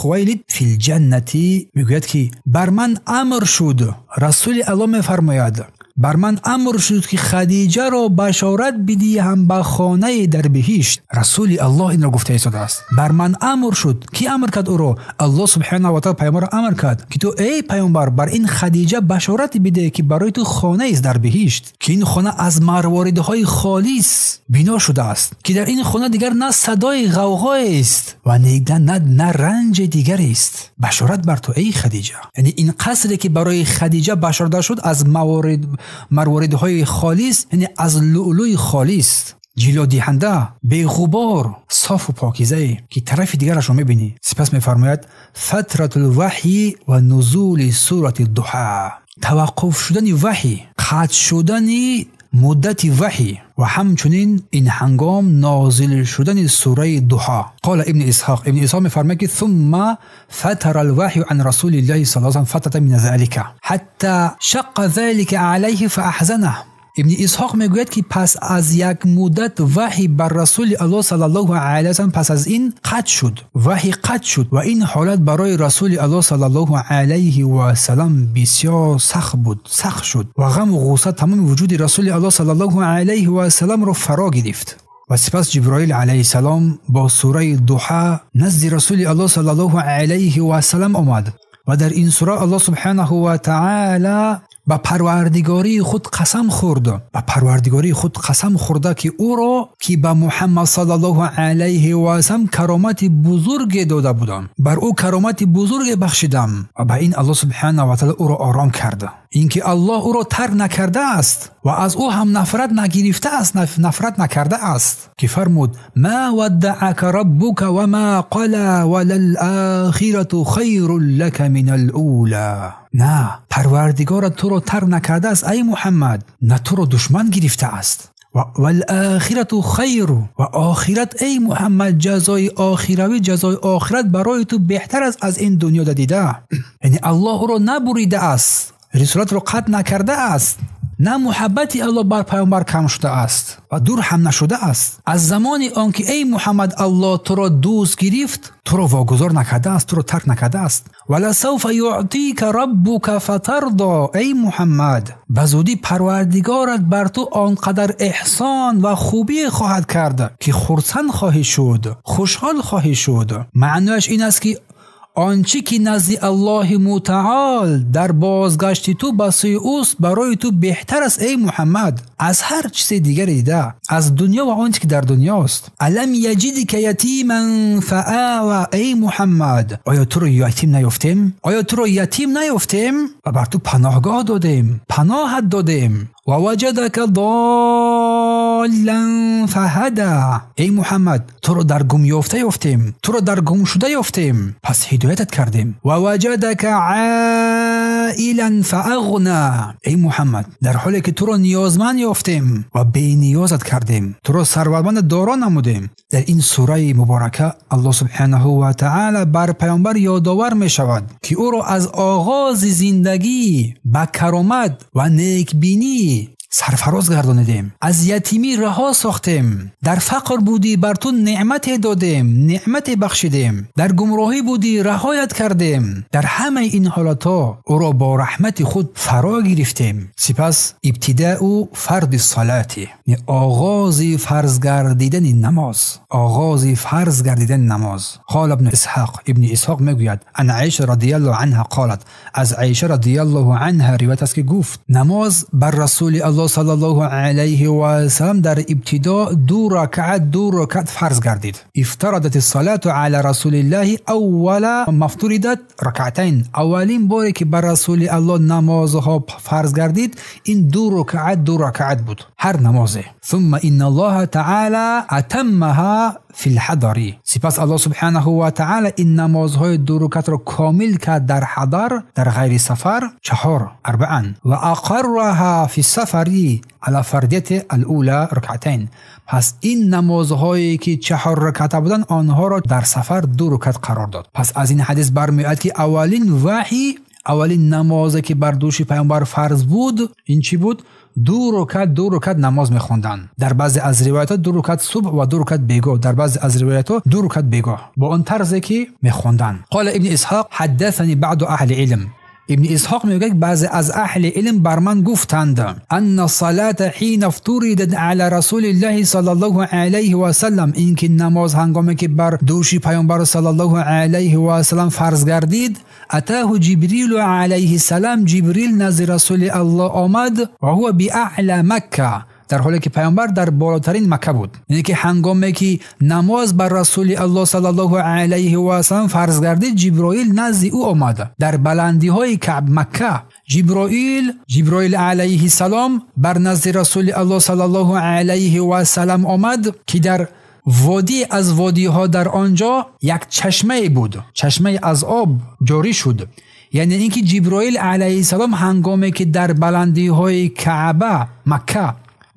Хувайлид фил ҷаннати. Мегӯяд ки бар ман амр шуд, Расули Аллоҳ мефармояд, бар ман амр шуд ки Хадиҷаро башорат бидиҳам ба хонае дар биҳишт. Расули Аллоҳ инро гуфта истодааст. Бар ман амр шуд. Ки амр кард ӯро? Аллоҳ субҳанаҳу ва таъала паёмбарро амр кард ки ту эй паёмбар бар ин Хадиҷа башорат бидеҳ ки барои ту хонаест дар биҳишт, ки ин хона аз марворидҳои холис бино шудааст, ки дар ин хона дигар на садои ғавғоест ва на ранҷи дигарест. Башорат бар ту эй Хадиҷа. Яъне ин қасре ки барои Хадиҷа башорат шуд аз марворидҳои холис, яъне аз лӯлӯи холис, ҷилодиҳанда, беғубор, софу покизае ки тарафи дигарашро мебинӣ. Сипас мефармояд: фатратул ваҳйи ва нузули сурати дуҳа. Таваққуф шудани ваҳй, қатъ шудани муддати ваҳй ва ҳамчунин ин ҳангом нозил шудани сураи дуҳа. Қола ибни Исҳоқ, ибни Исҳоқ мефармояд ки ثумма фатара алваҳю ан расулиллаҳи саллаллоҳу алайҳи васаллам фатрата мин залика ҳатта шаққа залика алайҳи фаахзанаҳ. Ибни Исҳоқ мегӯяд ки пас аз як муддат ваҳй бар расули Аллоҳ саллаллоҳу алайҳи васаллам пас аз ин қатъ шуд, ваҳй қатъ шуд ва ин ҳолат барои расули Аллоҳ саллаллоҳу алайҳи васаллам бисёр сахт буд, сахт шуд ва ғаму ғусса тамоми вуҷуди расули Аллоҳ саллаллоҳу алайҳи васалламро фаро гирифт. Ва сипас Ҷиброил алайҳиссалом бо сураи дуҳа назди расули Аллоҳ саллаллоҳу алайҳи васаллам омад ва дар ин сура Аллоҳ субҳанаҳу ва таъала Ба парвардигории худ қасам хӯрд, ба парвардигории худ қасам хӯрда, ки ӯро, ки ба Муҳаммад саллаллоҳу алайҳи васаллам каромати бузурге дода будам, бар ӯ каромати бузурге бахшидам. Ва ба ин Аллоҳ субҳанаҳу ва таъоло ӯро ором кард, инки Аллоҳ ӯро тарк накардааст ва аз ӯ ҳам нафрат нагирифтааст, нафрат накардааст, ки фармуд: ма ваддаъака раббука ва ма қала валал-охирату хайрун лака минал-ула. На, парвардигорат туро тарк накардааст, ай Муҳаммад, на туро душман гирифтааст. Вал-охирату хайру, ва охират, эй Муҳаммад, ҷазои охиравӣ, ҷазои охират барои ту беҳтар аст аз ин дунё дадида. Яъне Аллоҳ ӯро набуридааст, рисолатро қатъ накардааст, на муҳаббати Аллоҳ бар паёмбар кам шудааст ва дур ҳам нашудааст. Аз замони он ки эй Муҳаммад Аллоҳ туро дӯст гирифт, туро вогузор накардааст, туро тарк накардааст. Валасавфа юътика раббука фатардо, эй Муҳаммад, ба зудӣ парвардигорат бар ту он қадар эҳсон ва хубӣ хоҳад кард, ки хурсанд хоҳӣ шуд, хушҳол хоҳӣ шуд. Маънояш ин аст, ки он чӣ ки назди Аллоҳи мутаол дар бозгашти ту ба сӯи ӯст, барои ту беҳтар аст, эй Муҳаммад, аз ҳар чизи дигаре дида, аз дунё ва он чӣ ки дар дунёст. Алам яҷидка ятиман фаава, эй Муҳаммад, оё туро ятим наёфтем? Оё туро ятим наёфтем ва бар ту паноҳгоҳ додем, паноҳат додем? Ва ваҷадака доллан фаҳада, эй Муҳаммад, туро дар гумёфта ёфтем, туро дар гумшуда ёфтем, пас ҳидоятат кардем. Ва ваҷадака оилан фаағна, эй Муҳаммад, дар ҳоле ки туро ниёзманд ёфтем ва бениёзат кардем, туро сарватманд доро намудем. Дар ин сураи муборака Аллоҳ субҳанаҳу ва таъоло бар паёмбар ёдовар мешавад, ки ӯро аз оғози зиндагӣ ба каромат ва некбинӣ сарфароз гардонидем, аз ятимӣ раҳо сохтем, дар фақр будӣ бар ту неъмате додем, неъмате бахшидем, дар гумроҳӣ будӣ раҳоят кардем. Дар ҳамаи ин ҳолатҳо ӯро бо раҳмати худ фаро гирифтем. Сипас ибтидаъу фарди салати, оғози фарз гардидани намоз, оғози фарз гардидани намоз. Қол ибни Исҳоқ, ибни Исҳоқ мегӯяд: ан Аиша радияллоҳу анҳа қолат, аз Аиша радияллоҳу анҳа ривоят аст, ки гуфт: намоз бар Расули Аллоҳ саллаллоҳу алайҳи васаллам дар ибтидо ду ракъат фарз гардид. Ифтарадат ссалату ала расулиллаҳи аввала мафтуридат ракъатайн. Аввалин боре ки бар Расули Аллоҳ намозҳо фарз гардид, ин ду ракъат буд, ҳар намозе. Сумма инналлоҳа таъала атаммаҳа фил ҳадари. Сипас Аллоҳ субҳанаҳу ва таъала ин намозҳои ду ракъатро комил кард дар ҳадар, дар ғайри сафар, 4 арбаан, ва ақарраҳа фи сафари ала фардияти алула ракъатайн. Пас ин намозҳое ки 4 ракъата буданд, онҳоро дар сафар 2 ракъат қарор дод. Пас аз ин ҳадис бармеояд, ки аввалин ваҳй, аввалин намозе ки бар дӯши паёмбар фарз буд, ин чӣ буд? Ду ракъат намоз мехонданд. Дар баъзе аз ривоятҳо 2 ракъат субҳ ва 2 ракъат бегоҳ, дар баъзе аз ривоятҳо 2 ракъат бегоҳ, бо он тарзе ки мехонданд. Қола ибни Исҳоқ ҳаддасани баъду аҳли илм. Ибни Исҳоқ мегӯяд, баъзе аз аҳли илм бар ман гуфтанд: анна салата ҳина фтуридат ала расулиллаҳи саллаллоҳу алайҳи васаллам, ин ки намоз ҳангоме ки бар дӯши паёмбар саллаллоҳу алайҳи васаллам фарз гардид, атаҳу Ҷибрилу алайҳи салам, Ҷибрил назди Расули Аллоҳ омад, ва ҳува биаъла Макка, дар ҳоле ки паёмбар дар болотарин Макка буд. Яъне ки ҳангоме ки намоз бар Расули Аллоҳ саллаллоҳу алайҳи васаллам фарз гардид, Ҷиброил назди ӯ омад дар баландиҳои Каъб Макка. Ҷиброил алайҳи салом бар назди Расули Аллоҳ саллаллоҳу алайҳи васаллам омад, ки дар водӣ аз водиҳо дар он ҷо як чашмае буд, чашмае аз об ҷорӣ шуд. Яъне инки Ҷиброил алайҳи салом ҳангоме ки дар баландиҳои Каъба Макка,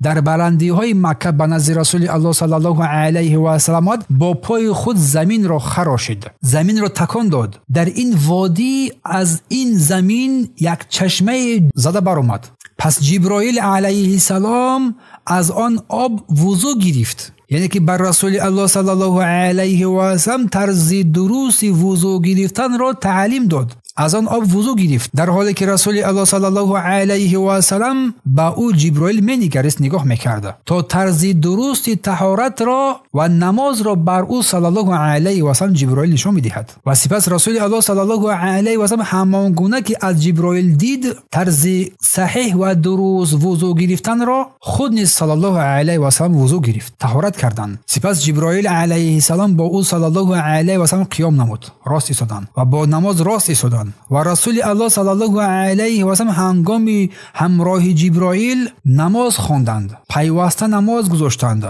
дар баландиҳои Макка ба назди Расули Аллоҳ саллаллоҳу алайҳи васаллам омад, бо пои худ заминро харошид, заминро такон дод. Дар ин водӣ аз ин замин як чашмае зада баромад. Пас Ҷиброил алайҳи салом аз он об вузӯ гирифт. Яъне ки бар Расули Аллоҳ саллаллоҳу алайҳи васаллам тарзи дурусти вузӯ гирифтанро таълим дод. аз он об вузӯ гирифт, дар ҳоле ки Расули Аллоҳ саллаллоҳу алайҳи васаллам ба ӯ Ҷиброил менигарист, нигоҳ мекард, то тарзи дурусти таҳоратро ва намозро бар ӯ саллаллоҳу алайҳи васаллам Ҷиброил нишон медиҳад. Ва сипас Расули Аллоҳ саллаллоҳу алайҳи васаллам ҳамон гуна ки аз Ҷиброил дид, тарзи саҳеҳ ва дуруст вузӯ гирифтанро худ низ саллаллоҳу алайҳи васаллам вузӯ гирифт, таҳорат карданд. Сипас Ҷиброил алайҳиссалом бо ӯ саллаллоҳу алайҳи васаллам қиём намуд, рост истоданд ва бо намоз рост истоданд. Ва Расули Аллоҳ саллаллоҳу алайҳи васаллам ҳангоми ҳамроҳи Ҷиброил намоз хонданд, пайваста намоз гузоштанд.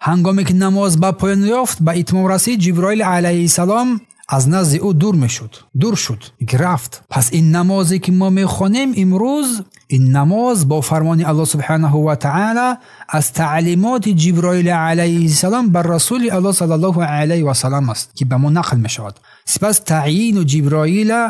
Ҳангоме ки намоз ба поён ёфт, ба итмом расид, Ҷиброил алайҳиссалом аз назди ӯ дур мешуд, дур шуд, рафт. Пас ин намозе ки мо мехонем имрӯз, ин намоз бо фармони Аллоҳ субҳанаҳу ва таъала аз таълимоти Ҷиброил алайҳиссалом бар Расули Аллоҳ саллаллоҳу алайҳи васаллам аст, ки ба мо нақл мешавад. Сипас таъйину Ҷиброила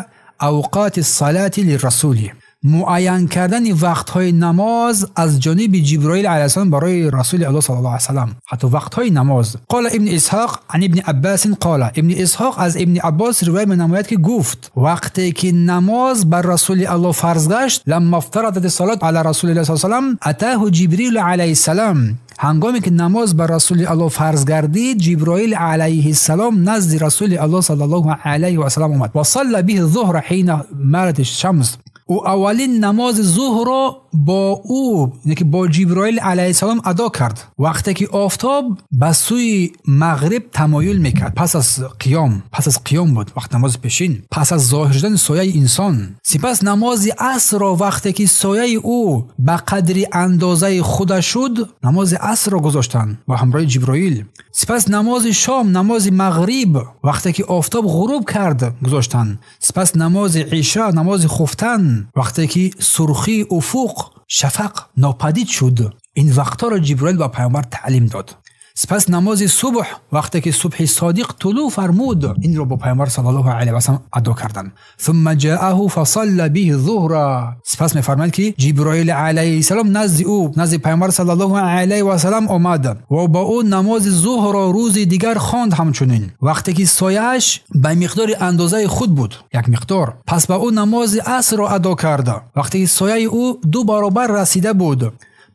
авқоти салати лиррасули, муайян кардани вақтҳои намоз аз ҷониби Ҷиброил алайҳиссалом барои Расули Аллоҳ саллаллоҳу алайҳи васаллам, ҳатто вақтҳои намоз. Қола Ибни Исҳоқ ан Ибни Аббасин қола, Ибни Исҳоқ аз Ибни Аббос ривоят менамояд, ки гуфт: вақте ки намоз бар Расули Аллоҳ фарз гашт, ламма афтарадат ссалот ала Расулиллоҳ саллаллоҳу алайҳи васаллам атаҳу Ҷибрил алайҳиссалом, ҳангоме ки намоз бар Расули Аллоҳ фарз гардид, Ҷиброил алайҳиссалом назди Расули Аллоҳ саллаллоҳу алайҳи васаллам омад. Ва салла биҳи зуҳра ҳина малат шамс, ӯ аввалин намози зуҳрро бо ӯ, яъне ки бо Ҷиброил алайҳиссалом адо кард, вақте ки офтоб ба сӯи мағриб тамоюл мекард, пас аз қиём, пас аз қиём буд вақт намози пешин, пас аз зоҳир шудани сояи инсон. Сипас намози асрро вақте ки сояи ӯ ба қадри андозаи худа шуд, намози асрро гузоштанд бо ҳамроҳи Ҷиброил. Сипас намози шом, намози мағриб вақте ки офтоб ғуруб кард гузоштанд. Сипас намози иша, намози хуфтан вақте ки сурхии уфуқ, шафақ нопадид шуд. Ин вақтҳоро Ҷиброил ба паёмбар таълим дод. Сипас намози субҳ вақте ки субҳи содиқ тулӯъ фармуд, инро бо паёмбар саллаллоҳу алайҳи васаллам адо карданд. Сумма ҷааҳу фасалла биҳи зуҳра, сипас мефармояд ки Ҷиброил алайҳиссалом назди ӯ, назди паёмбар саллаллоҳу алайҳи васаллам омад ва ба ӯ намози зуҳрро рӯзи дигар хонд. Ҳамчунин вақте ки сояаш ба миқдори андозаи худ буд, як миқдор, пас ба ӯ намози асрро адо кард вақте ки сояи ӯ 2 баробар расида буд.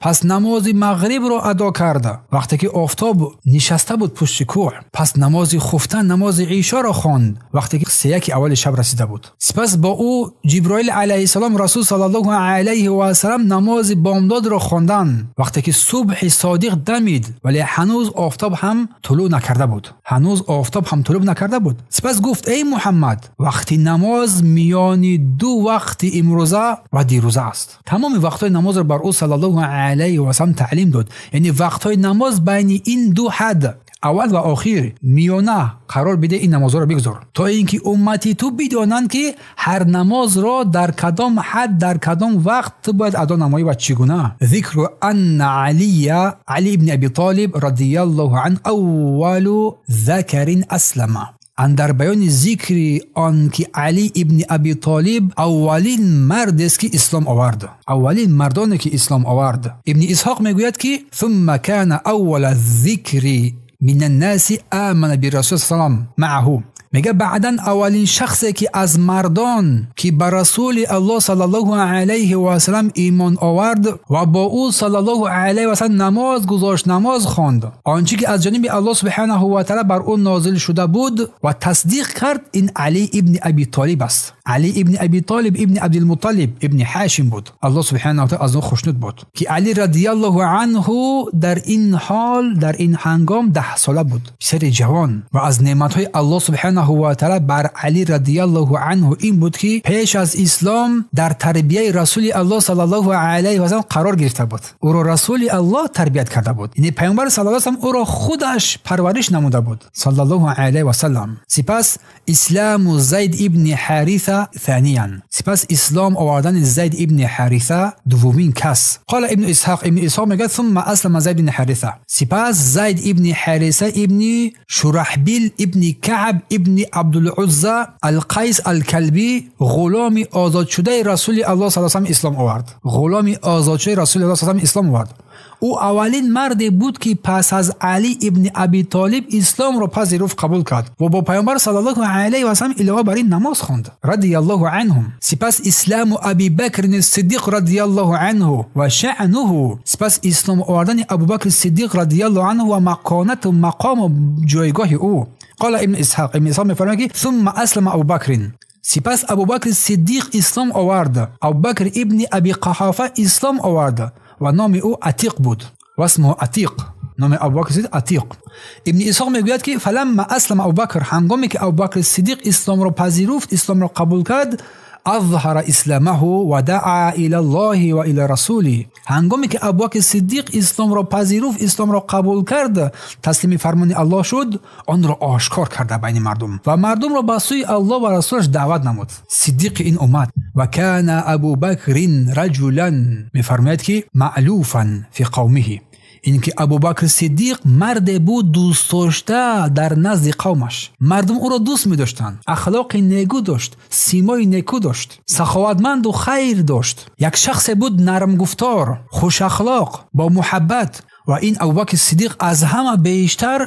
Пас намози мағрибро адо кард вақте ки офтоб нишаста буд пушти кӯҳ. Пас намози хуфтан, намози ишоро хонд вақте ки сеяки аввали шаб расида буд. Сипас бо ӯ Ҷиброил алайҳиссалом Расул саллаллоҳу алайҳи васаллам намози бомдодро хонданд вақте ки субҳи содиқ дамид, вале ҳанӯз офтоб ҳам тулӯъ накарда буд, ҳанӯз офтоб ҳам тулӯъ накарда буд. Сипас гуфт: эй Муҳаммад, вақти намоз миёни ду вақти имрӯза ва дирӯза аст. Тамоми вақтҳои намозро бар ӯ саллаллоҳу алайҳи васаллам таълим дод, яъне вақтҳои намоз байни ин ду ҳад, аввал ва охир, миёна қарор биде, ин намозҳоро бигузор, то ин ки уммати ту бидонанд ки ҳар намозро дар кадом ҳад, дар кадом вақт ту бояд адо намоӣ ва чӣ гуна. Зикру анна Алия, Али ибни Аби Толиб радияллоҳу анҳу аввалу закарин аслама, андар баёни зикри он ки Али ибни Аби Толиб аввалин мардест ки ислом овард, аввалин мардоне ки ислом овард. Ибни Исҳоқ мегӯяд ки сумма кана аввала зикри мин аннаси амана бирасул салам мааҳу, мега баъдан аввалин шахсе ки аз мардон ки ба Расули Аллоҳ саллаллоҳу алайҳи васаллам имон овард ва бо ӯ саллаллоҳу алайҳи васаллам намоз гузошт, намоз хонд, он чи ки аз ҷониби Аллоҳ субҳанаҳу ва таъала бар ӯ нозил шуда буд ва тасдиқ кард, ин Али ибни Аби Толиб аст. Али ибни Аби Толиб ибни Абдулмутталиб ибни Ҳошим буд. Аллоҳ субҳанаҳу ва таъала аз ӯ хушнуд буд ки Али радияллоҳу анҳу дар ин ҳол, дар ин ҳангом 10 сола буд, писари ҷавон, ва аз неъматҳои Аллоҳ субҳанаҳу ва таъала бар Али радияллоҳу анҳу ин буд ки пеш аз ислом дар тарбияи Расули Аллоҳ саллаллоҳу алайҳи васаллам қарор гирифта буд. Ӯро Расули Аллоҳ тарбият карда буд, яъне паёмбар саллаллоҳу алайҳи васаллам ӯро худаш парвариш намуда буд саллаллоҳу алайҳи васаллам. Сипас исламу Зайд ибни Ҳариса ثانиян, сипас ислом овардани Зайд ибни Ҳариса дуввумин кас. Қола Ибни Исҳоқ, Ибни Исҳоқ мегӯяд: сумма аслама Зайд ибни Ҳариса, сипас Зайд ибни Ҳариса ибни Шураҳбил ибни Каъб ибни Абдулузза Алқайс Алкалбӣ, ғуломи озодшудаи Расули Аллоҳ саллаллоҳу алайҳи васаллам ислом овард, ғуломи озодшудаи Расули Аллоҳ саллаллоҳу алайҳи васаллам ислом овард. Ӯ аввалин марде буд, ки пас аз Алӣ ибни Аби Толиб исломро пазируфт, қабул кард ва бо Паёмбар саллаллоҳу алайҳи васаллам илова бар ин намоз хонд радияллоҳу анҳум. Сипас исламу Аби Бакрин Сиддиқ радияллоҳу анҳу ва шаънуҳу, сипас ислом овардани Абубакри Сиддиқ радияллоҳу анҳу ва мақонату мақому ҷойгоҳи ӯ. Қола Ибн Исҳоқ, Ибн Исҳоқ мефармояд, ки сумма аслама Абубакрин, сипас Абубакри Сиддиқ ислом овард. Абубакр ибни Аби Қаҳофа ислом овард ва номи ӯ Атиқ буд. Васмуҳу Атиқ, номи Абубакр Сиддиқ Атиқ. Ибни Исҳоқ мегӯяд, ки фаламма аслама Абубакр, ҳангоме ки Абубакри Сиддиқ исломро пазируфт, исломро қабул кард, азҳара исламаҳу ва даъа ила Аллоҳи ва ила расулиҳ. Ҳангоме ки Абубакри Сиддиқ исломро пазируфт, исломро қабул кард, таслими фармони Аллоҳ шуд, онро ошкор карда байни мардум ва мардумро ба сӯи Аллоҳ ва расулаш даъват намуд. Сиддиқи ин уммат. Ва кана Абубакрин раҷулан, мефармояд, ки маълуфан фи қавмиҳи, ин ки Абубакр Сиддиқ марде буд дӯстдошта дар назди қавмаш. Мардум ӯро дӯст медоштанд, ахлоқи некӯ дошт, симои некӯ дошт, саховатманду хайр дошт. Як шахсе буд нармгуфтор, хушахлоқ, бо муҳаббат. Ва ин Абубакр Сиддиқ аз ҳама бештар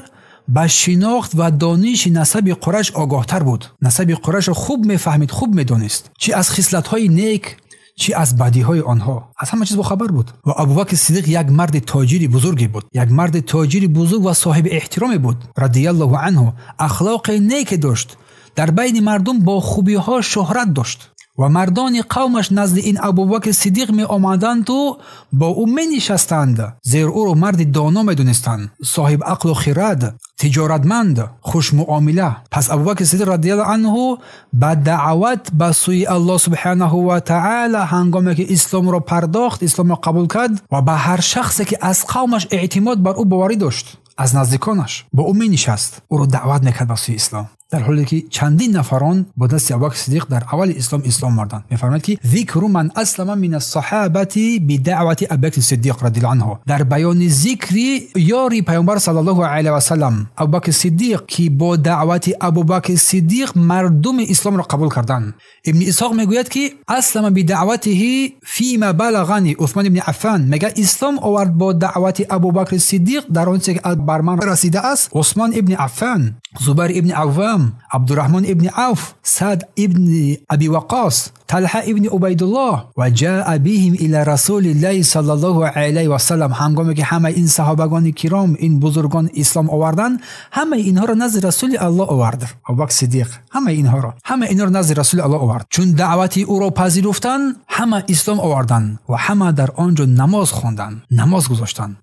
ба шинохт ва дониши насаби Қурайш огоҳтар буд. Насаби Қурайшро хуб мефаҳмид, хуб медонист, чӣ аз хислатҳои нек, чӣ аз бадиҳои онҳо, аз ҳама чиз бохабар буд. Ва Абубакр Сиддиқ як марди тоҷири бузурге буд, як марди тоҷири бузург ва соҳиби эҳтироме буд радияллоҳу анҳу. Ахлоқи неке дошт, дар байни мардум бо хубиҳо шӯҳрат дошт ва мардони қавмаш назди ин Абубакр Сиддиқ меомаданду бо ӯ менишастанд, зеро ӯро марди доно медонистанд, соҳиб ақлу хирад, тиҷоратманд, хушмуомила. Пас Абубакр Сиддиқ радияллоҳу анҳу ба даъват ба сӯи Аллоҳ субҳанаҳу ва таъала ҳангоме ки исломро пардохт, исломро қабул кард ва ба ҳар шахсе ки аз қавмаш эътимод бар ӯ боварӣ дошт, аз наздиконаш бо ӯ менишаст, ӯро даъват мекард ба сӯи ислом. Дар ҳоле ки чандин нафарон бо дасти Абубакр Сиддиқ дар аввали ислом ислом оварданд. Мефармояд, ки зикру ман аслама мин ассаҳабати бидаъвати Абубакри Сиддиқ радияллоҳу анҳу, дар баёни зикри ёри Паёмбар саллаллоҳу алайҳи васаллам Абубакри Сиддиқ, ки бо даъвати Абубакри Сиддиқ мардуми исломро қабул карданд. Ибни Исҳоқ мегӯяд, ки аслама бидаъватиҳи фима балағани Усмон ибни Аффан, мегӯяд ислом овард бо даъвати Абубакри Сиддиқ дар он чизе ки бар ман расидааст Усмон ибни Аффан, Зубайр ибни Аввам, Абдурраҳмон ибни Авф, Саъд ибни Аби Ваққос, Талҳа ибни Убайдуллоҳ ва ҷаа биҳим ила расулиллаҳи саллаллоҳу алайҳи васаллам. Ҳангоме ки ҳамаи ин саҳобагони киром, ин бузургон ислом оварданд, ҳамаи инҳоро назди Расули Аллоҳ овард. Абубакр Сиддиқ ҳамаи инҳоро назди Расули Аллоҳ овард. Чун даъвати ӯро пазируфтанд, ҳама ислом оварданд ва ҳама дар он ҷо намоз хонданд, намоз гузоштанд.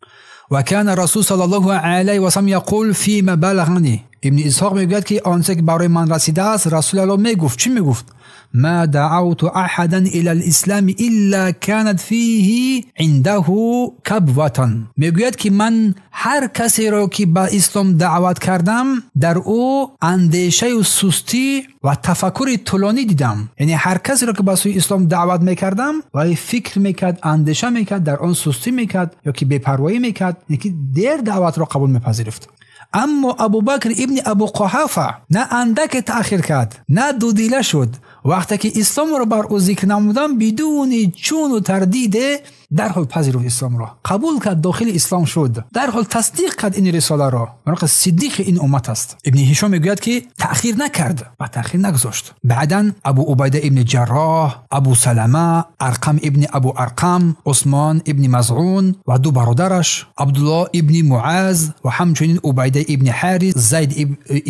Ва кана расул саллаллоҳу алайҳи васаллам яқул фима балағани. Ибни Исҳоқ мегӯяд, ки он чизе ки барои ман расидааст, Расули Аллоҳ мегуфт. Чӣ мегуфт? Ма даъавту аҳадан ила лислами илла канат фиҳи индаҳу кабватан. Мегӯяд, ки ман ҳар касеро ки ба ислом даъват кардам, дар ӯ андешаю сустӣ ва тафаккури тӯлонӣ дидам. Яъне ҳар касеро ки ба сӯи ислом даъват мекардам, вале фикр мекард, андеша мекард, дар он сустӣ мекард ё ки бепарвоӣ мекард, яъне ки дер даъватро қабул мепазируфт. Аммо Абубакр ибни Абу Қуҳофа на андаке таъхир кард, на дудила шуд. Вақте ки исломро бар ӯ зикр намудам, бидуни чуну тардиде дарҳол пазируфт исломро, қабул кард, дохили ислом шуд, дарҳол тасдиқ кард ин рисоларо. Барои сиддиқи ин уммат аст. Ибни Ҳишом мегӯяд, ки таъхир накард ва таъхир нагузошт. Баъдан Абу Убайда ибни Ҷарроҳ, Абу Салама, Арқам ибни Абу Арқам, Усмон ибни Мазъун ва ду бародараш Абдуллоҳ ибни Муаз ва ҳамчунин Убайда ибни Ҳарис, Зайд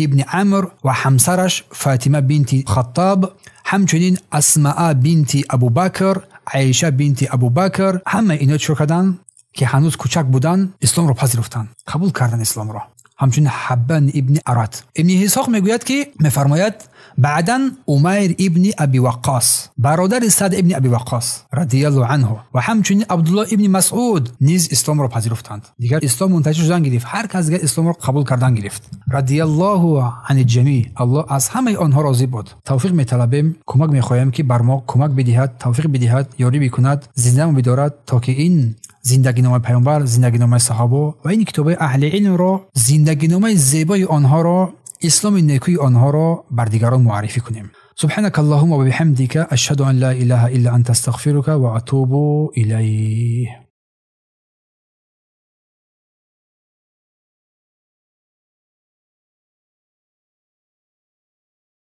ибни Амр ва ҳамсараш Фатима бинти Хаттаб, ҳамчунин Асмаа бинти Абубакр, Аиша бинти Абубакр, ҳамаи инҳо чӣ карданд, ки ҳанӯз кӯчак буданд, исломро пазируфтанд, қабул карданд исломро. Ҳамчунин Ҳаббан ибни Арат. Ибни Исҳоқ мегӯяд, ки мефармояд, баъдан Умайр ибни Аби Ваққос, бародари Саъд ибни Аби Ваққос радияллоҳу анҳу ва ҳамчунин Абдуллоҳ ибни Масъуд низ исломро пазируфтанд. Дигар ислом мунташир шудан гирифт, ҳар кас дигар исломро қабул кардан гирифт. Радияллоҳу ани ҷамӣ, Аллоҳ аз ҳамаи онҳо розӣ буд. Тавфиқ металабем, кӯмак мехоҳем, ки бар мо кӯмак бидиҳад, тавфиқ бидиҳад, ёрӣ бикунад, зиндамо бидорад, то ки ин зиндагиномаи Паёмбар, зиндагиномаи саҳобо ва ин китобҳои аҳли илмро, зиндагиномаи зебои онҳоро, исломи некӯи онҳоро бар дигарон муаррифӣ кунем. سبحانك اللهم وبحمدك أشهد أن لا إله إلا أنت أستغفرك وأتوب إليه.